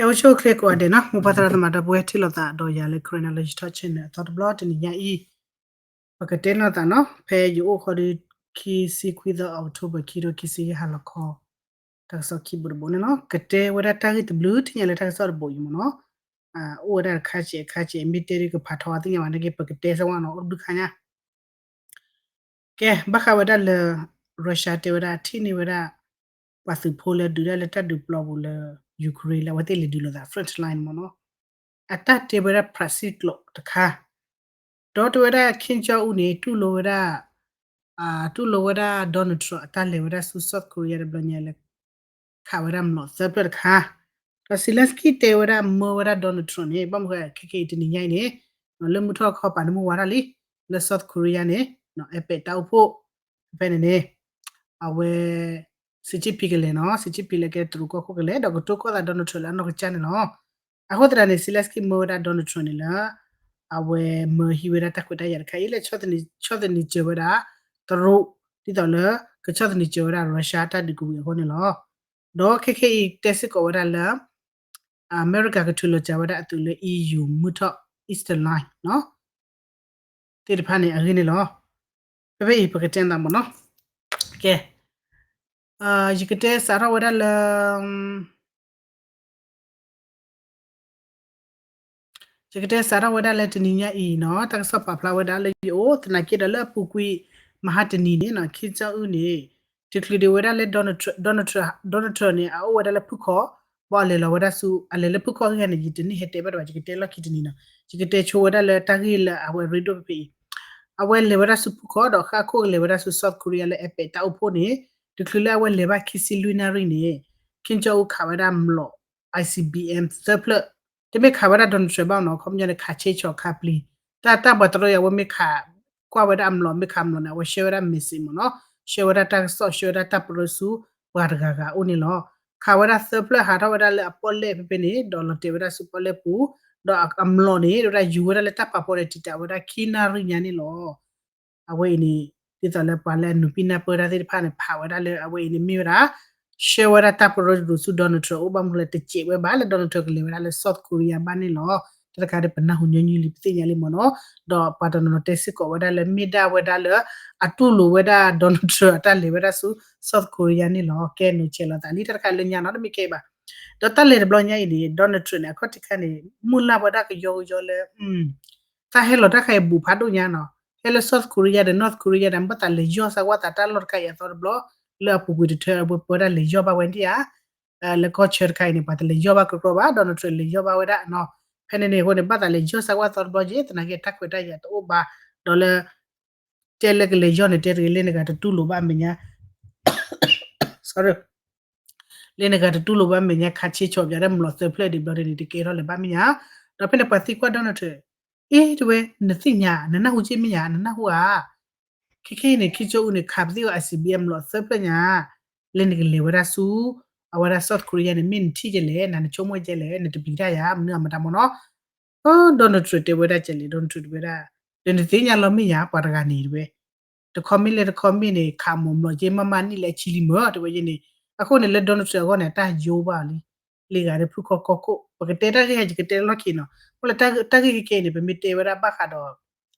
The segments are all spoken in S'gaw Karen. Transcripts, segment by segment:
ကဲ အိၣ်ဆူၣ်အိၣ်ချ့ကိးဂၤဒဲးနီၤ, မိၢ်ပၢ်သရၣ်သမါဒီပုၢ်ဝဲၢ်ထံၣ်လိာ်သးဒီးယၤလၢ Karen Knowledge Talk Channel အသီတဘျီတနံၤညါအံၤ, ပကတဲလိာ်သးနီၤ, ဖဲယအိၣ်ဃီဒီး ခံဆံခွံသီ October ခံကထိခံဆံယဲၢ်ဟါလီၤခီ, တၢ်ကစီၣ်ခံဘိတဘိန့ၣ်လီၤ. ကတဲဝဲဒၣ်တၢ်ဂ့ၢ်တဘျုး ထံၣ်ညါလၢတၢ်ကစီၣ်တဘိအံၤမ့ၢ်နီၤ, အိၣ်ဝဲဒၣ်တခါစဲးအခါစဲး မ့ၢ်တဲဒ်ကဖးထီသ့ၣ်ညါဘၣ် နာ်က့ ပကတဲစ့ၢ်ဝဲနီၤ, အိၣ်တဘျုးခါညါ ကဲ ဘၣ်ဃးဝဲဒၣ်လၢ Russia တဲဝဲဒၣ် ထံၣ်န့ၢ်ဝဲဒၣ် ပှၤသုးဖိလၢဒုးဒၣ်လၢတၢ်ဒုးပျီပူၤလၢ Ukraine လၢအဝဲသ့ၣ်လဲၤဒုးလိာ်သး front line မ့ၢ်နီၤ, အတၢ်တဲဝဲဒၣ် ဖရၣ်စံၣ်ကျိာ်တခါ, ဒီးတဲဝဲဒၣ် Kim Jong Un န့ၣ် တူၢ်လိာ်ဝဲဒၣ် တူၢ်လိာ်ဝဲဒၣ် Donald Trump အတၢ်လဲၤဝဲဒၣ်ဆူ South Korea တဘျီညါလၢ ခးဝဲဒၣ်မျိာ်သၢဖျၢၣ်တခါ, ဒီး Zelensky တဲဝဲဒၣ်မၢဝဲဒၣ် Donald Trump န့ၣ် ဘၣ်မနုၤဃိ ခဲခဲအံၤတနံၤညါအံၤန့ၣ် လၢမုၢ်ထီၣ်ခီပၤန့ၣ် မုၢ်ဝါထီၣ်လံ လၢ South Korea န့ၣ် အဲၣ်ပဲာ်တၢ်အိၣ်ဖှိၣ် ဖဲန့ၣ်န့ၣ် အဝဲ Xi Jinping ကလဲၤနီၤ, Xi Jinping လၢကဲတရူးကီၢ်ခိၣ်ကလဲၤ ဒီးကတိၤကီၢ်သး Donald Trump လၢအနီၢ်ကစၢ်န့ၣ်လီၤ. အဃိသတးန့ၣ် Zelensky မၢဝဲဒၣ် Donald Trump န့ၣ်လၢ အဝဲမၢဟံးဝဲဒၣ်တၢ်ခွဲးတၢ်ယာ်တခါအံၤလၢ ဆီၣ်သနံးစၢၤဝဲဒၣ် တရူး ဒ်သိးလၢ ကဆီၣ်သနံးစၢၤဝဲဒၣ် Russia တၢ်ဒုးကဝံၤအဃိန့ၣ်လီၤ. ဒီးခဲခဲအံၤတဲစ့ၢ်ကီးဝဲဒၣ်လၢ အမဲရကၤကထုးလီၤစှၤဝဲဒၣ်အသုးလၢ EU မုၢ်ထီၣ် Eastern Line နီၤ သ့ၣ်တဖၣ်န့ၣ်အဂ့ၢ်န့ၣ်လီၤ. ဖဲဖဲအံၤပကတဲသးမ့ၢ်နီၤ, ကဲ ယကတဲစးထီၣ်ဝဲဒၣ်လၢ ယကတဲစးထီၣ်ဝဲဒၣ်လၢတနံၤညါအံၤနီၤ, တၢ်ကစီၣ်ပာ်ဖျါဝဲဒၣ်လၢယအိၣ် သနာ်က့ဒီးလၢအပူၤကွံာ် မဟါတနံၤန့ၣ်နီၤ Kim Jong Un န့ၣ် တချုးဒံးဝဲဒၣ်လၢ Donald Trump, Donald Trump, Donald Trump န့ၣ် အအိၣ်ဝဲဒၣ်လၢဖုၣ်ခီ, ဘၣ်အလဲၤလီၤဝဲဒၣ်ဆူ အလဲၤလၢဖုၣ်ခီအဂ့ၢ်န့ၣ် ယတန့ၢ်ဟဲတဲဘၣ်တဘၣ် ယကတဲလီၢ်ခံတနံၤနီၤ, ယကတဲဆိဝဲဒၣ်လၢတၢ်ဂ့ၢ်လၢအဝဲရ့ဒိၣ်ဖဲဖဲအံၤ, အဝဲလဲၤဝဲဒၣ်ဆူဖုၣ်ခီဒီးဃၣ်ခိၣ်ကလဲၤဝဲဒၣ်ဆူ South Korea လၢအဲၣ်ပဲာ်တၢ်အိၣ်ဖှိၣ်န့ၣ်, တချုးလၢအဝဲလဲၤဘၣ်ခံဆံလွံၢ်နၣ်ရံၣ်န့ၣ် Kim Jong Un ခးဝဲဒၣ်မျိာ် I C B M သၢဖျၢၣ်, တမ့ၢ်ခးဝဲဒၣ် Donald Trump ဘၣ်နီၤ, ခီပညီန့ၣ် ခးဆ့ဆီခးပျံၤ, တၢ်တၢ်ပှၤတရၢအံၤ အဝဲမ့ၢ်ခး ကွၢ်ဝဲဒၣ်အမျိာ် မ့ၢ်ခးမျိာ်န့ၣ် အဝဲ share ဝဲဒၣ် message မ့ၢ်နီၤ, share ဝဲဒၣ်တၢ်ကစီၣ် share ဝဲဒၣ်တၢ်ပရၢဆူ ပှၤတဂၤဂၤအအိၣ်န့ၣ်လီၤ. ခးဝဲဒၣ်သၢဖျၢၣ်ဟးထီၣ်ဝဲဒၣ်လၢအပီၣ်လဲၣ်ဖဲဖဲန့ၣ် ဒီးလီၤတဲာ်ဝဲဒၣ်ဆူပီၣ်လဲၣ်ပူၤ, ဒီးအမျိာ်န့ၣ် တဲဝဲဒၣ်ယူၤဝဲဒၣ်လၢတၢ်ဖးဖီဒီးတံာ်တာ်ဝဲဒၣ်ခံနၣ်ရံၣ်ညါန့ၣ်လီၤ. အဝဲအံၤန့ၣ် ဒ်သိးလၢပှၤလၢအနုာ်ပံနၢ်ပၢၢ်တၢ်သ့ၣ်တဖၣ်န့ၣ် ဖးဝဲဒၣ်လၢအဝဲအံၤန့ၣ်မ့ၢ်ဝဲဒၣ် share ဝဲဒၣ်တၢ်ပရၢတဒိၣ်ဆူ Donald Trump အအိၣ် ဘၣ်မနုၤလဲၣ်တစဲးဝဲဘၣ်လၢ Donald Trump ကလဲၤဝဲဒၣ်လၢ South Korea ဘၣ်န့ၣ်လီၤ. တၢ်တခါဒီးပနၢ်ဟူညီနုၢ်လံ ပသ့ၣ်ညါလံမ့ၢ်နီၤ, ဒီးပှၤတနီၤနီၤတဲစ့ၢ်ကီးဝဲဒၣ်လၢမ့ၢ်ဒၣ်ဝဲဒၣ်လၢ အတူၢ်လိာ်ဝဲဒၣ် Donald Trump အတၢ်လဲၤဝဲဒၣ်ဆူ South Korea န့ၣ်လီၤ. ကဲနီၤ ဆဲးလီၤသးလံ တၢ်တခါလၢညါနီၤ တမ့ၢ်ကဲဘၣ်. ဒီးတၢ်လဲၤတဘျီညါအံၤန့ၣ် Donald Trump န့ၣ် အခီၣ်ထံးခါန့ၣ် မုၢ်လၢ်ဝဲဒၣ်ကယီကယီလၢ တၢ်ဟဲလီၤတၢ်ခါအံၤဘူးဖးဒိၣ်ညါနီၤ, ဟဲလၢ South Korea ဒီး North Korea ဒီး ဘၣ်သးလဲၤယီၢ်စၢ်ဝဲသးတၢ်လီၢ်တခါအံၤအသီတဘျီ, လၢအပူၤကွံာ်တထၢ အဝဲပၢဒၣ်လဲၤယီၢ်ဘၣ်ဝဲဒၣ်ဧါ, လၢကီၢ်ဆၢတခါအံၤန့ၣ် ပှၤတလဲၤယီၢ်ဘၣ်ကီကီဘၣ်, Donald Trump လဲၤယီၢ်ဘၣ်ဝဲဒၣ်နီၤ, ဖဲန့ၣ်န့ၣ်အဃိန့ၣ် ဘၣ်သးလဲၤယီၢ်စၢ်ဝဲသီတဘျီက့ၤ သနာ်က့တၢ်ခွဲးတၢ်ယာ်တအိၣ်ဘၣ်, ဒီးလၢ တဲလၢကလဲၤယီၢ်န့ၣ် တဲတဂ့ၤ လၢနဂၤတတူၢ်လိာ်ဘၣ်အမဲာ်ညါ sorry လၢနဂၤတတူၢ်လိာ်ဘၣ်မဲာ်ညါ ခးဆ့ဆီးပၠးဒၣ်မျိာ်သၢဖျၢၣ်ဒံးဘျီဒ်န့ၣ် တကဲထီၣ်လၢၤဘၣ်မဲာ်ညါ, ဒီးဖဲန့ၣ်ပှၤသံကွၢ် Donald Trump, အ့ တဲဝဲ နသ့ၣ်ညါ နနၢ်ဟူက့ၤမဲာ်ညါ နနၢ်ဟူဧါ, ခဲခဲအံၤန့ၣ် Kim Jong Un န့ၣ် ခးပသံၣ်အီၤ I C B M မျိာ်သၢဖျၢၣ်ညါ, လၢနကလဲၤဝဲဒၣ်ဆူ အဝဲဒၣ် South Korea န့ၣ် မ့ၢ်နထံၣ်ကလဲၣ် နဆိကမိၣ်ကလဲၣ် နတပျံၤတၢ်ယၤ မနုၤအမတၤမ့ၢ်နီၤ, Donald Trump တဲဝဲဒၣ်ကလဲၣ် Donald Trump တဲဝဲဒၣ်, ဒီးနသ့ၣ်ညါလီၤမဲာ်ညါ ပှၤတဂၤန့ၣ်တဲဝဲ တခီမ့ၢ်လဲၤတခီမ့ၢ်န့ၣ် ခးမိၢ်မျိာ်က့ၤမးမးနံၣ်လၢအဆံလံမၢ် တဲဝဲယဲန့ၣ်, အဃိန့ၣ်လၢ Donald Trump အဂီၢ်န့ၣ် အတၢ်ယိဘၣ်လံ, လၢဂၤဒီးဖုၣ်ခီကီၢ်ခိၣ် ပကတဲတၢ်ဂ့ၢ်ဟဲ ယကတဲလီၢ်ခံနီၤ, အဃိလၢတၢ်ဂ့ၢ်ခဲခဲအံၤန့ၣ် ပမ့ၢ်တဲဝဲဒၣ်ဘၣ်ဃးဒီး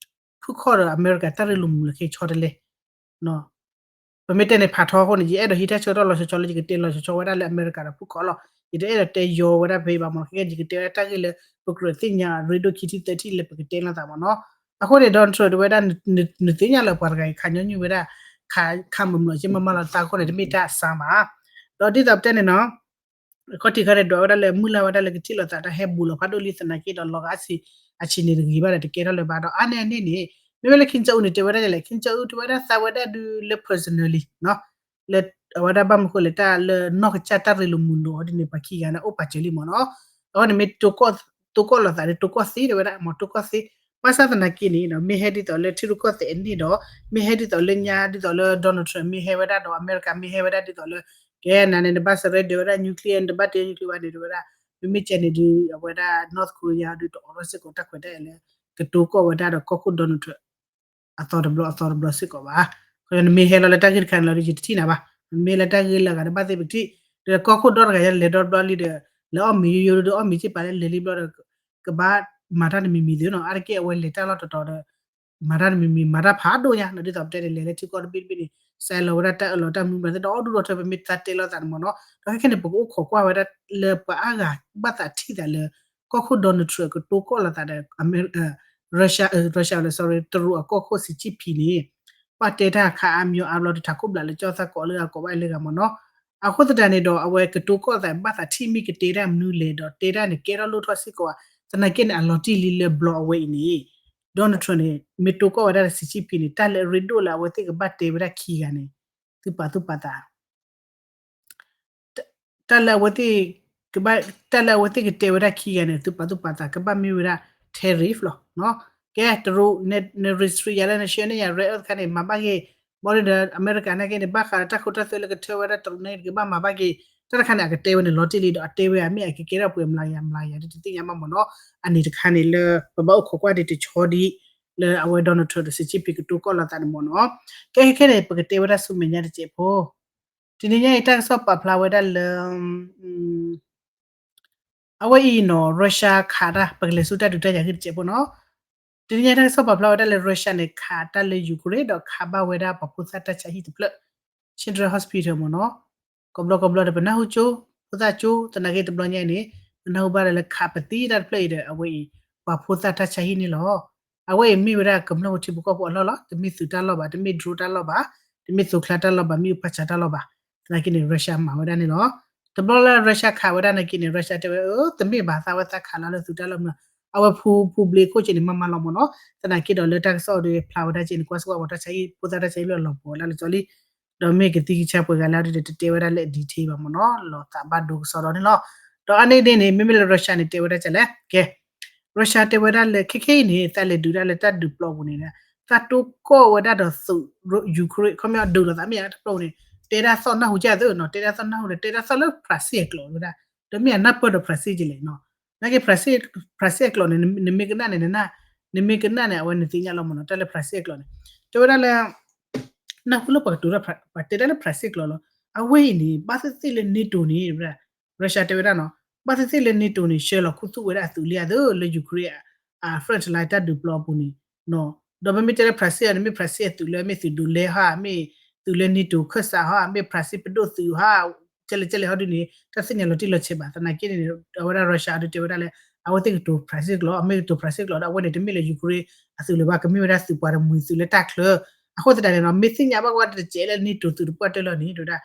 ဖုၣ်ခီဒီးအမဲရကၤတၢ်ရ့လိာ်မုာ်လီၤခဲဆီတလဲ ပမ့ၢ်တဲန့ၣ်ဖးထီအဃိန့ၣ် ယအဲၣ်ဒိးဟံးတၢ်ဆၢကတီၢ်လီၤဆီဆီလၢယကတဲလီၤဆီဆီဝဲဒၣ်လၢအမဲရကၤဒီးဖုၣ်ခီလီၤ, ယတအဲၣ်ဒိးတဲယီဝဲဒၣ်ဖဲဘၣ်မ့ၢ်နီၤ, ခဲကဲယကတဲဝဲဒၣ်တၢ်ဂ့ၢ်လၢ ပကြၢးသ့ၣ်ညါရ့ဒိၣ်ခံထံၣ်သၢထံၣ်လၢပကတဲလိာ်သးမ့ၢ်နီၤ, အဃိန့ၣ် Donald Trump တဲဝဲဒၣ် နသ့ၣ်ညါလၢပှၤတဂၤအံၤ ခးညီနုၢ်ဝဲဒၣ် ခးခးမိၢ်မျိာ်က့ၤမးမးလီၤသးအဃိန့ၣ် တမ့ၢ်တၢ်အစါဘၣ်, ဒီးဒ်သိးပတဲန့ၣ်နီၤ အခီၣ်ထံးခါန့ၣ် ဒွးဝဲဒၣ်လၢမုၢ်လၢ်ဝဲဒၣ်လၢကထံၣ်လိာ်သးတၢ်ဟဲဘူးလီၤဖးဒိၣ်လံသနာ်က့ဒီး လီၤဂာ်အဆံး အဆံးန့ၣ်တဂ့ၤဘၣ်ဒီးတကဲထီၣ်လၢၤဘၣ်ဒီး အါန့ၢ်အန့ၣ်န့ၣ် မ့မ့ၢ်လၢ Kim Jong Un န့ၣ် တဲဝဲဒၣ်လဲၣ် Kim Jong Un တဲဝဲဒၣ်သးဝဲဒၣ်ဒုးလၢ personally လၢအဝဲဒၣ်ဘၣ်မနုၤဃိလဲၣ် တၢ်လၢနီၢ်ကစၢ်တၢ်ရ့လိာ်မုာ်လိာ်အီၤဒ်န့ၣ် ပှၤခံဂၤန့ၣ်အိၣ်ပာ်စၢၤလံမ့ၢ်နီၤ, အဃိန့ၣ်မ့ၢ် တိၤကီၢ်လိာ်သးဒီး တိၤကီၢ်သ့တဲဝဲဒၣ် မ့ၢ်တိၤကီၢ်သ့, ဘၣ်ဆၣ်သနာ်က့န့ၣ် မ့ၢ်ဟဲဒ်သိးလၢထံရူၢ်ကီၢ်သဲးအန့ၣ်ဒီး မ့ၢ်ဟဲဒ်သိးလၢညါဒ်သိးလၢ Donald Trump မ့ၢ်ဟဲဝဲဒၣ်ဒီး အမဲရကၤမ့ၢ်ဟဲဝဲဒၣ်ဒ်သိးလၢ ကဲနၤန့ၣ် နဘၣ် surrender ဝဲဒၣ် nuclear နတဘၣ်တဲ nuclear ဘၣ်န့ၣ်တဲဝဲဒၣ်, မ့မ့ၢ်ကဲန့ၣ်ဒုး အဝဲဒၣ် North Korea ဒုးတအိးထီၣ်စ့ၢ်ကီးတၢ်ခွဲးတၢ်ယာ်လၢ ကတိၤကီၢ်ဝဲဒၣ်ဒီးကီၢ်ခိၣ် Donald Trump အသီတဘျီအသီတဘျီစ့ၢ်ကီးဘၣ်, နမ့ၢ်ဟဲလီၤလၢတၢ်ဂ့ၢ်တခါန့ၣ်လီၤဒီး ယတထံၣ်နၤဘၣ်, နမ့ၢ်လၢတၢ်ဂ့ၢ်လၢအဂၤဒီးဘၣ်သ့ပကထံၣ်, ဒီးကီၢ်ခိၣ်ဒီတဂၤယလဲၤဒီတဘျီလံဒီး လဲၤအီၣ်မ့ၤယိယိဒီး အီၣ်မ့ၤစ့ၢ်ပာ်လၢလဲၤလံဘျီဒီး ကဘၣ်မၤတၢ်တမံၤမံၤသ့နီၤ. အါတက့ၢ်အဝဲလဲၤတၢ်လီၢ်တတီၤဒီး မၤတၢ်တမံၤမံၤ မၤတၢ်ဖးဒိၣ်ညါနီၤ. ဒ်သိးပတဲန့ၣ် လဲၤလၢထံကီၢ်တဘ့ၣ်တဘ့ၣ်န့ၣ် စဲးလီၤဝဲဒၣ်တၢ်အၢၣ်လီၤတၢ်မနုၤမနုၤသ့ၣ်ဒီး အီၣ်ဒူၣ်ဒီးထၢ ပမ့ၢ်သးတဲလိာ်သးန့ၣ်မ့ၢ်နီၤ. ဒီးခဲခဲန့ၣ် ပကအိၣ်ခိးကွၢ်ဝဲဒၣ်လၢပှၤအါဂၤဘၣ်သးထံၣ်သးလၢ ကီၢ်ခိၣ် Donald Trump ကတိၤကီၢ်လိာ်သးဒီး Russia, Russia လၢ sorry တရူးအကီၢ်ခိၣ် Xi Jinping န့ၣ် ပှၤတဲတၢ်ခးအါမံၤအါဘျီ တထးခိၣ်ဘျးလၢကၠီသးကိးလၢအကိးဘၣ်လၢဂၤမ့ၢ်နီၤ. အဃိသတးန့ၣ်ဒီး အဝဲကတိၤကီၢ်သး ဘၣ်သးထံၣ်မ့ၢ်ကတဲတၢ်မနုၤလဲၣ်ဒီး တဲတၢ်န့ၣ်ကဲထီၣ်လိၣ်ထီၣ်စ့ၢ်ကီးဧါ. သနာ်က့န့ၣ် အလီၤတံၢ်လံလၢဘျီအဝဲအံၤန့ၣ် Donald Trump န့ၣ် မ့ၢ်တိၤကီၢ်ဝဲဒၣ်ဒီး Xi Jinping န့ၣ် တၢ်လၢအရ့ဒိၣ်လၢအဝဲသ့ၣ်ကဘၣ်တဲဝဲဒၣ်ခံဂၤန့ၣ် သုပာ်သူၣ်ပာ်သး တၢ်လၢအဝဲသ့ၣ်ကဘၣ် တၢ်လၢအဝဲသ့ၣ်ကတဲဝဲဒၣ်ခံဂၤန့ၣ် သုပာ်သူၣ်ပာ်သး ကဘၣ်မ့ၢ်ဝဲဒၣ် tariff လီၤ. ကဲ တရူး န restrict ယၤလၢန share န့ၢ်ယၤ rare earth တခါန့ၣ် မၤဘၣ်က့ၤ ဘၣ်ဒီး အမဲရကၤနာ်က့န့ၣ် ဘၣ်ဃးဒီးတၢ်ခိတၢ်သွဲလၢကထၢဝဲဒၣ်တရူးန့ၣ် ကဘၣ်မၤဘၣ်က့ၤ တၢ်တခါန့ၣ် အကတဲဝဲန့ၣ် လီၤတံၢ်လံဒီး အတဲဝဲအမ့ၢ်အကကဲထီၣ်ပှဲၤမျးကယၤမျးကယၤ ဒ်တသ့ၣ်ညါဘၣ်မ့ၢ်နီၤ. အန့ၣ်တခါန့ၣ်လၢ ပဘၣ်အိၣ်ခိးကွၢ်ဒံးတဆီဒံး လၢအဝဲ Donald Trump ဒီး Xi Jinping ကတိၤကီၢ်လိာ်သးန့ၣ်မ့ၢ်နီၤ. ကဲခဲခဲန့ၣ် ပကတဲဝဲဒၣ်ဆူမဲာ်ညါတစဲးဖိ တနံၤညါအံၤ တၢ်ကစီၣ်ပာ်ဖျါဝဲဒၣ်လၢ အဝဲအံၤနီၤ Russia ခးတၢ် ပကလဲၤဆူတၢ်ဒုးတၢ်ယၤဂ့ၢ်တစဲးဖိနီၤ. တနံၤညါတၢ်ကစီၣ်ပာ်ဖျါဝဲဒၣ်လၢ Russia န့ၣ် ခးတၢ်လၢ Ukraine ဒီးခးဘၣ်ဝဲဒၣ်ပှၤဖိသၣ်တၢ်ဆါဟံၣ်တဖျၢၣ် Children's Hospital မ့ၢ်နီၤ. ကဘျီကဘျီဒီးပနၢ်ဟူကၠိ ဖိသၣ်ကၠိ သနာ်က့တဘျီညါအံၤန့ၣ် ပနၢ်ဟူဘၣ်ဒၣ်လၢခးပသံတၢ်တဖျၢၣ်အံၤဒီး အဝဲအံၤ ပှၤဖိသၣ်တၢ်ဆါဟံၣ်န့ၣ်လီၤ. အဝဲအံၤမ့ၢ်ဝဲဒၣ်ကမျၢၢ်ဖိထံဖိကီၢ်ဖိအလီၢ်လီၤ. တမ့ၢ်သုးတၢ်လီၢ်ဘၣ်, တမ့ၢ် drone တၢ်လီၢ်ဘၣ်, တမ့ၢ်သိချါတၢ်လီၢ်ဘၣ်, မ့ၢ်အူဖးဆးတၢ်လီၢ်ဘၣ်. သနာ်က့န့ၣ် Russia မၤဝဲဒၣ်န့ၣ်လီၤ. တဘျီလၢ Russia ခးဝဲဒၣ်နာ်က့န့ၣ် Russia တဲဝဲ အၢ တမ့ၢ်ဘၣ်သးဝဲသးခးလီၤလၢသုးတၢ်လီၢ်မ့ၢ်လီၤ. အဝဲဖူဖူဘျ့ခိၣ်က့န့ၣ် မ့ၢ်မ့ၢ်လီၤမ့ၢ်နီၤ. သနာ်က့ဒီးလၢတၢ်ကစီၣ်ဒီးဖျါဝဲဒၣ်က့န့ၣ် ကွၢ်စ့ၢ်ကီးပှၤတၢ်ဆါဟံၣ် ဖိသၣ်တၢ်ဆါဟံၣ်လၢအလီၤပှီၤလၢလၢကၠီလံ ဒီးမ့ၢ်ကသံကဆါပှဲၤဂၤလၢအဒုးဒီးတတဲဝဲဒၣ်လၢအ detail ဘၣ်မ့ၢ်နီၤ, လီၤသးဘၣ်ဒိကစီဒီန့ၣ်လီၤ. ဒီးအါန့ၢ်ဒ်န့ၣ် မ့မ့ၢ်လၢ Russia န့ၣ် တဲဝဲဒၣ်ကလဲၣ်, ကဲ Russia တဲဝဲဒၣ်လၢခဲခဲအံၤန့ၣ် သးလဲၤဒုးဒၣ်လၢတၢ်ဒုးပျီပူၤန့ၣ် သးတိကီၢ်ဝဲဒၣ်ဒီးသုး Ukraine ခီပညီဒုးလိာ်သးမ့ၢ်ဧါ တၢ်ပျီပူၤန့ၣ် တဲဒၣ်သီၣ်နၢ်ဟူကၢ်သ့နီၤ, တဲဒၣ်သီၣ်နၢ်ဟူဒီး တဲဒၣ်သီၣ်လၢ Russia အကျိာ်ဝဲဒၣ်, ဒီးမ့ၢ်အနၢ်ပၢၢ်ဒီး Russia ကလဲၣ်နီၤ. နာ်က့ Russia အကျိာ်န့ၣ် နမ့ၢ်ကနၣ်န့ၣ် နမ့ၢ်ကနၣ်န့ၣ် အဝဲနသ့ၣ်ညါလီၤမ့ၢ်နီၤ, တၢ်လၢ Russia အကျိာ်န့ၣ် တဲဝဲဒၣ်လၢ နၢ်ဟူလၢပှၤကတိၤတၢ် ပှၤတဲတၢ်လၢ Russia အကျိာ်လီၤ. အဝဲအံၤန့ၣ် ဘၣ်သ့ၣ်သ့ၣ်လၢ NATO န့ၣ် Russia တဲဝဲဒၣ်နီၤ, ဘၣ်သ့ၣ်သ့ၣ်လၢ NATO န့ၣ် ဆှၢလီၤခူသူၣ်ဝဲဒၣ်အသုးလံအသးလၢ Ukraine အ front line တၢ်ဒုးပျီအပူၤန့ၣ်, ဒီးပမ့ၢ်တဲလၢ Russia န့ၣ် မ့ၢ် Russia အသုးလၢ မ့ၢ်သုးဒိးလဲဟါ မ့ၢ်သုးလၢ NATO ခၢၣ်စးဟါ မ့ၢ် Russia ပဒိၣ်သုးဟါ ကဲလဲၣ်ကဲလဲၣ်ဟီဒ်န့ၣ် တၢ်သ့ၣ်ညါလီၤတံၢ်လီၤဆဲးဘၣ်. သနာ်က့န့ၣ် အဝဲဒၣ် Russia အဒုးတဲဝဲဒၣ်လၢ အဝဲသ့ၣ်ကတိၤ Russia ကျိာ် အမ့ၢ်ကတိၤ Russia ကျိာ်ဒီး အဝဲန့ၣ်တမ့ၢ်လၢ Ukraine အသုးလၢၤဘၣ်, ကမ့ၢ်ဝဲဒၣ်သုးပှၤတမှံၤသုးလၢတၢ်ချၢ. အဃိသတးန့ၣ်နီၤ မ့ၢ်သ့ၣ်ညါဘၣ်ကွၢ်တစဲးလၢ NATO သုးတပှၢ်တၢၢ်လီၤန့ၣ် တဲဝဲဒၣ်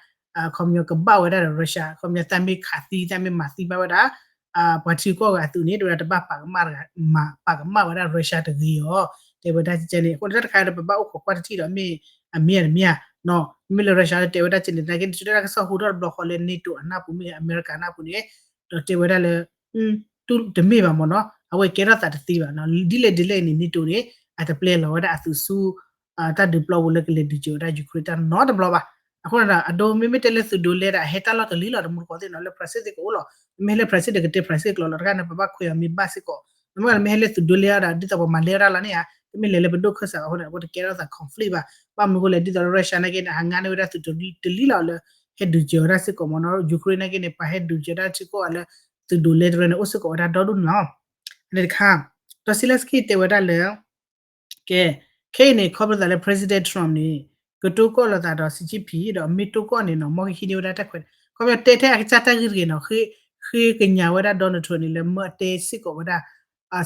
ခီပညီကဘၣ်ဝဲဒၣ်ဒီး Russia ခီပညီတၢ်မ့ၢ်ခးသံ တၢ်မ့ၢ်မၤသံဘၣ်ဝဲဒၣ် ပှၤထံကီၢ်ဂၤအသုးန့ၣ် တဲဝဲဒၣ်တဘၣ်ပာ်ကမၣ်တဂၤ ပာ်ကမၣ်ဝဲဒၣ် Russia တဂ့ၤအီၤ တဲဝဲဒၣ်ကဲန့ၣ်. အဃိန့ၣ်တၢ်တခါဒီး ပဘၣ်အိၣ်ခိးကွၢ်တထံၣ်ဒီး မ့ၢ်အမ့ၢ်အတမ့ၢ်ဧါနီၤ, မ့မ့ၢ်လၢ Russia တဲဝဲဒၣ်ကဲန့ၣ် သနာ်က့န့ၣ် တၢ်ကစီၣ်ဟူထီၣ်တဘျီဃီလၢ NATO အနၢ်ပူၤ မ့ၢ်အမဲရကၤအနၢ်ပူၤန့ၣ် ဒီးတဲဝဲဒၣ်လၢ တမ့ၢ်ဘၣ်မ့ၢ်နီၤ, အဝဲကဲထီၣ်သးတသ့ဘၣ်နီၤ. ဒ်လဲၣ်ဒ်လဲၣ်အံၤန့ၣ် NATO န့ၣ် အတပျဲလီၤဝဲဒၣ်အသုးဆူ တၢ်ဒုးပျီပူၤလၢကလဲၤဒုးစၢၤဝဲဒၣ် Ukraine တၢ်နီတဘျီဘၣ်. အဃိန့ၣ်ဒီး အဒိမ့မ့ၢ်တဲလၢသုးဒိးလဲဒီး အဟဲတၢ်လီၢ်တလံလီၤ တမူတကိးသ့ၣ်နီၤ, လၢ Russia သ့ၣ်ကအိၣ်လီၤ. မ့ၢ်ဟဲလၢ Russia ဒီးကတဲ Russia ကျိာ်လီၤ. တခါန့ၣ် ပဘၣ်ခွဲးအီၤမ့ၢ်ဘၣ်စ့ၢ်ကီး, မ့ၢ်လၢမ့ၢ်ဟဲလၢသုးဒိးလဲအီၤဒီး ဒ်သိးပှၤမၤလဲအီၤတၢ်လီၤန့ၣ်ဧါ, တမ့ၢ်လဲၤလၢပဒိၣ်ခၢၣ်စးအဃိန့ၣ် အဝဲတကဲထီၣ်သး conflict ဘၣ်. ဘၣ်မနုၤအဃိလဲၣ် ဒ်သိးလၢ Russia နာ်က့န့ၣ် ဟးငါန့ၢ်ဝဲဒၣ်သုးတလံလီၤလၢ ဟဲဒုးစၢၤဝဲဒၣ်စ့ၢ်ကီးမ့ၢ်နီၤ, Ukraine နာ်က့န့ၣ် ပှၤဟဲဒုးစၢၤဒၣ်ထံကီၢ်အလၢ သုးဒိးလဲတရၢန့ၣ် အိၣ်စ့ၢ်ကီးဝဲဒၣ်ဒီဒူၣ်န့ၣ်လီၤ. အန့ၣ်တခါ ဒီး Zelenskyy တဲဝဲဒၣ်လၢ ကဲ ခဲအံၤန့ၣ် ခီဖျိသးလၢ President Trump န့ၣ် ကတိၤကီၢ်လိာ်သးဒီး Xi Jinping ဒီးမ့ၢ်တိၤကီၢ်န့ၣ်နီၤ မ်ကဟံးန့ၢ်ဝဲဒၣ်တၢ်ခွဲး ခီဖျိတဲထဲအကစၢ်တၢ်ဂ့ၢ်တဂ့ၤနီၤ, ဃ့ကညးဝဲဒၣ် Donald Trump န့ၣ်လၢ မ့ၢ်အတဲစ့ၢ်ကီးဝဲဒၣ်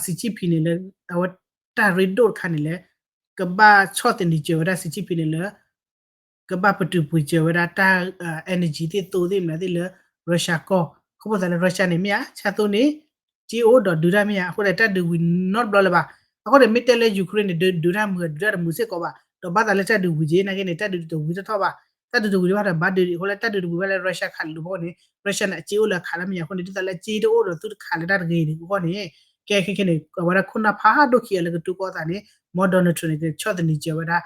Xi Jinping န့ၣ်လၢ အဝဲတၢ်ရ့ဒိၣ်တခါန့ၣ်လၢ ကဘၣ်ဆီၣ်သနံးစၢၤဝဲဒၣ် Xi Jinping န့ၣ်လၢ ကဘၣ်ပတုာ်ပှ့ၤစၢၤဝဲဒၣ်တၢ် energy သ့ၣ်သိသ့ၣ်မနုၤသ့ၣ်လၢ Russia ကီၢ်, ခီဖျိသးလၢ Russia န့ၣ်မ့ၢ်ဧါ ဆၣ်သိန့ၣ် က့အိၣ်ဒီးဒုးတၢ်မ့ၢ်ဧါ, အဃိန့ၣ် တၢ်ဒုးဝံၤနီတဘျီလၢၤဘၣ်. အဃိန့ၣ် မ့ၢ်တဲလၢ Ukraine န့ၣ် ဒုးတၢ်မုာ် ဒုးတၢ်တမုာ်စ့ၢ်ကီးဘၣ်, ဒီးဘၣ်သးလၢတၢ်ဒုးဝံၤက့ နာ်က့န့ၣ် တၢ်ဒုးတဝံၤတထီၣ်ဘၣ်, တၢ်ဒုးတဝံၤဘၣ်ဒီးဘၣ်ဒုးဒံးအဃိလၢ တၢ်ဒုးတဝံၤဘၣ်လၢ Russia ခးလိာ်ဖိန့ၣ် Russia န့ၣ် အက့အိၣ်လၢအခးလၢမ့ၢ်ဧါ, အဃိန့ၣ် ဒ်သိးလၢအက့တအိၣ်ဒီးသုတခးလၢတၢ်တဂ့ၤန့ၣ်အဂီၢ်န့ၣ် ကဲခဲခဲန့ၣ် အဝဲဒၣ်ခိၣ်နၢ်ဖးဒိၣ်ခံဂၤလၢကတိၤကီၢ်သးန့ၣ် မ် Donald Trump န့ၣ် ကဆီၣ်သနံးစၢၤဝဲဒၣ်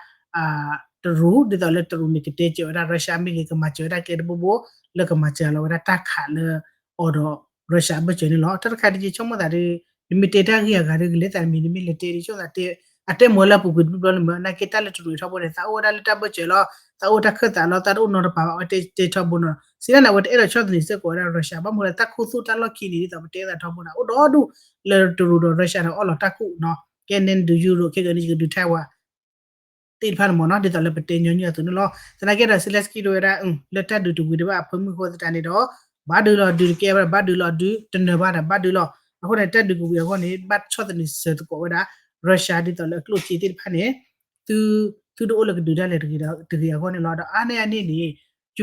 တရူး ဒ်သိးလၢတရူးန့ၣ် ကတဲစၢၤဝဲဒၣ် Russia မ့ၢ်ဂ့ၤ ကမၤစၢၤဝဲဒၣ်ကျဲတဘိဘိ လၢကမၤစၢၤလီၤဝဲဒၣ်တၢ်ခးလၢအီၤဒီး Russia အဘၢၣ်စၢၤန့ၣ်လီၤ. တၢ်တခါဒ်ယဆိကမိၣ်သးဒီး နမ့ၢ်တဲတၢ်ဂ့ၢ်အဂၤဒီး ကလဲၤသးတမံၤ နမ့ၢ်လဲၤတဲဒ်ဆိကမိၣ်သးတဲ အတဲမ့ၢ်လၢအပူၤကွံာ်တဘျီဘျီန့ၣ်မ့ၢ် နာ်က့တၢ်လၢတရူးထီဘိန့ၣ် သးအိၣ်ဝဲဒၣ်လၢတၢ်ဘၢၣ်စၢၤလီၤ, သးအိၣ်တၢ်ခၢၣ်သးလီၤ, သးတအိၣ်နီတပၤဘၣ် အဝဲတဲထီဘိနီၤ. စံးဒၣ်န့ၣ် အဝဲတအဲၣ်ဒိးဆီၣ်သနံးစ့ၢ်ကီးဝဲဒၣ် Russia ဘၣ်မနုၤလၢ တၢ်ခူသူၣ်တၢ်လီၢ်ခံန့ၣ် ဒ်သိးပတဲသးထီဘိန့ၣ် အိၣ်ဒီဒူၣ်လၢတရူးဒီး Russia န့ၣ် အီၣ်လီၤတၢ်ခူၣ်နီၤ. ကဲန့ၣ်ဒုး Euro ခဲကနံၣ် ယကဒုး Taiwan သ့ၣ်တဖၣ်န့ၣ်မ့ၢ်နီၤ ဒ်သိးလၢပတဲညီနုၢ်အသိးန့ၣ်လီၤ. သနာ်က့ဒီး Zelenskyy တဲဝဲဒၣ် လၢတၢ်ဒုးတဝံၤဒံးဘၣ်အဖၢမုၢ်အဃိသတးန့ၣ်ဒီး ဘၣ်ဒုးလီၤဒုးတကဲဘၣ် ဘၣ်ဒုးလီၤဒုးတနၢၤဘၣ်ဒီး ဘၣ်ဒုးလီၤ. အဃိန့ၣ် တၢ်ဒုးကဝံၤအဂီၢ်န့ၣ် ဘၣ်ဆီၣ်သနံးစၢၤသကိးဝဲဒၣ် Russia ဒ်သိးလၢအကျိၣ်စ့သ့ၣ်တဖၣ်န့ၣ် သုတအိၣ်လၢကဒုးဒၣ်လဲာ်တဂ့ၤအဂီၢ်န့ၣ်လီၤ. ဒီးအါန့ၢ်အန့ၣ်န့ၣ်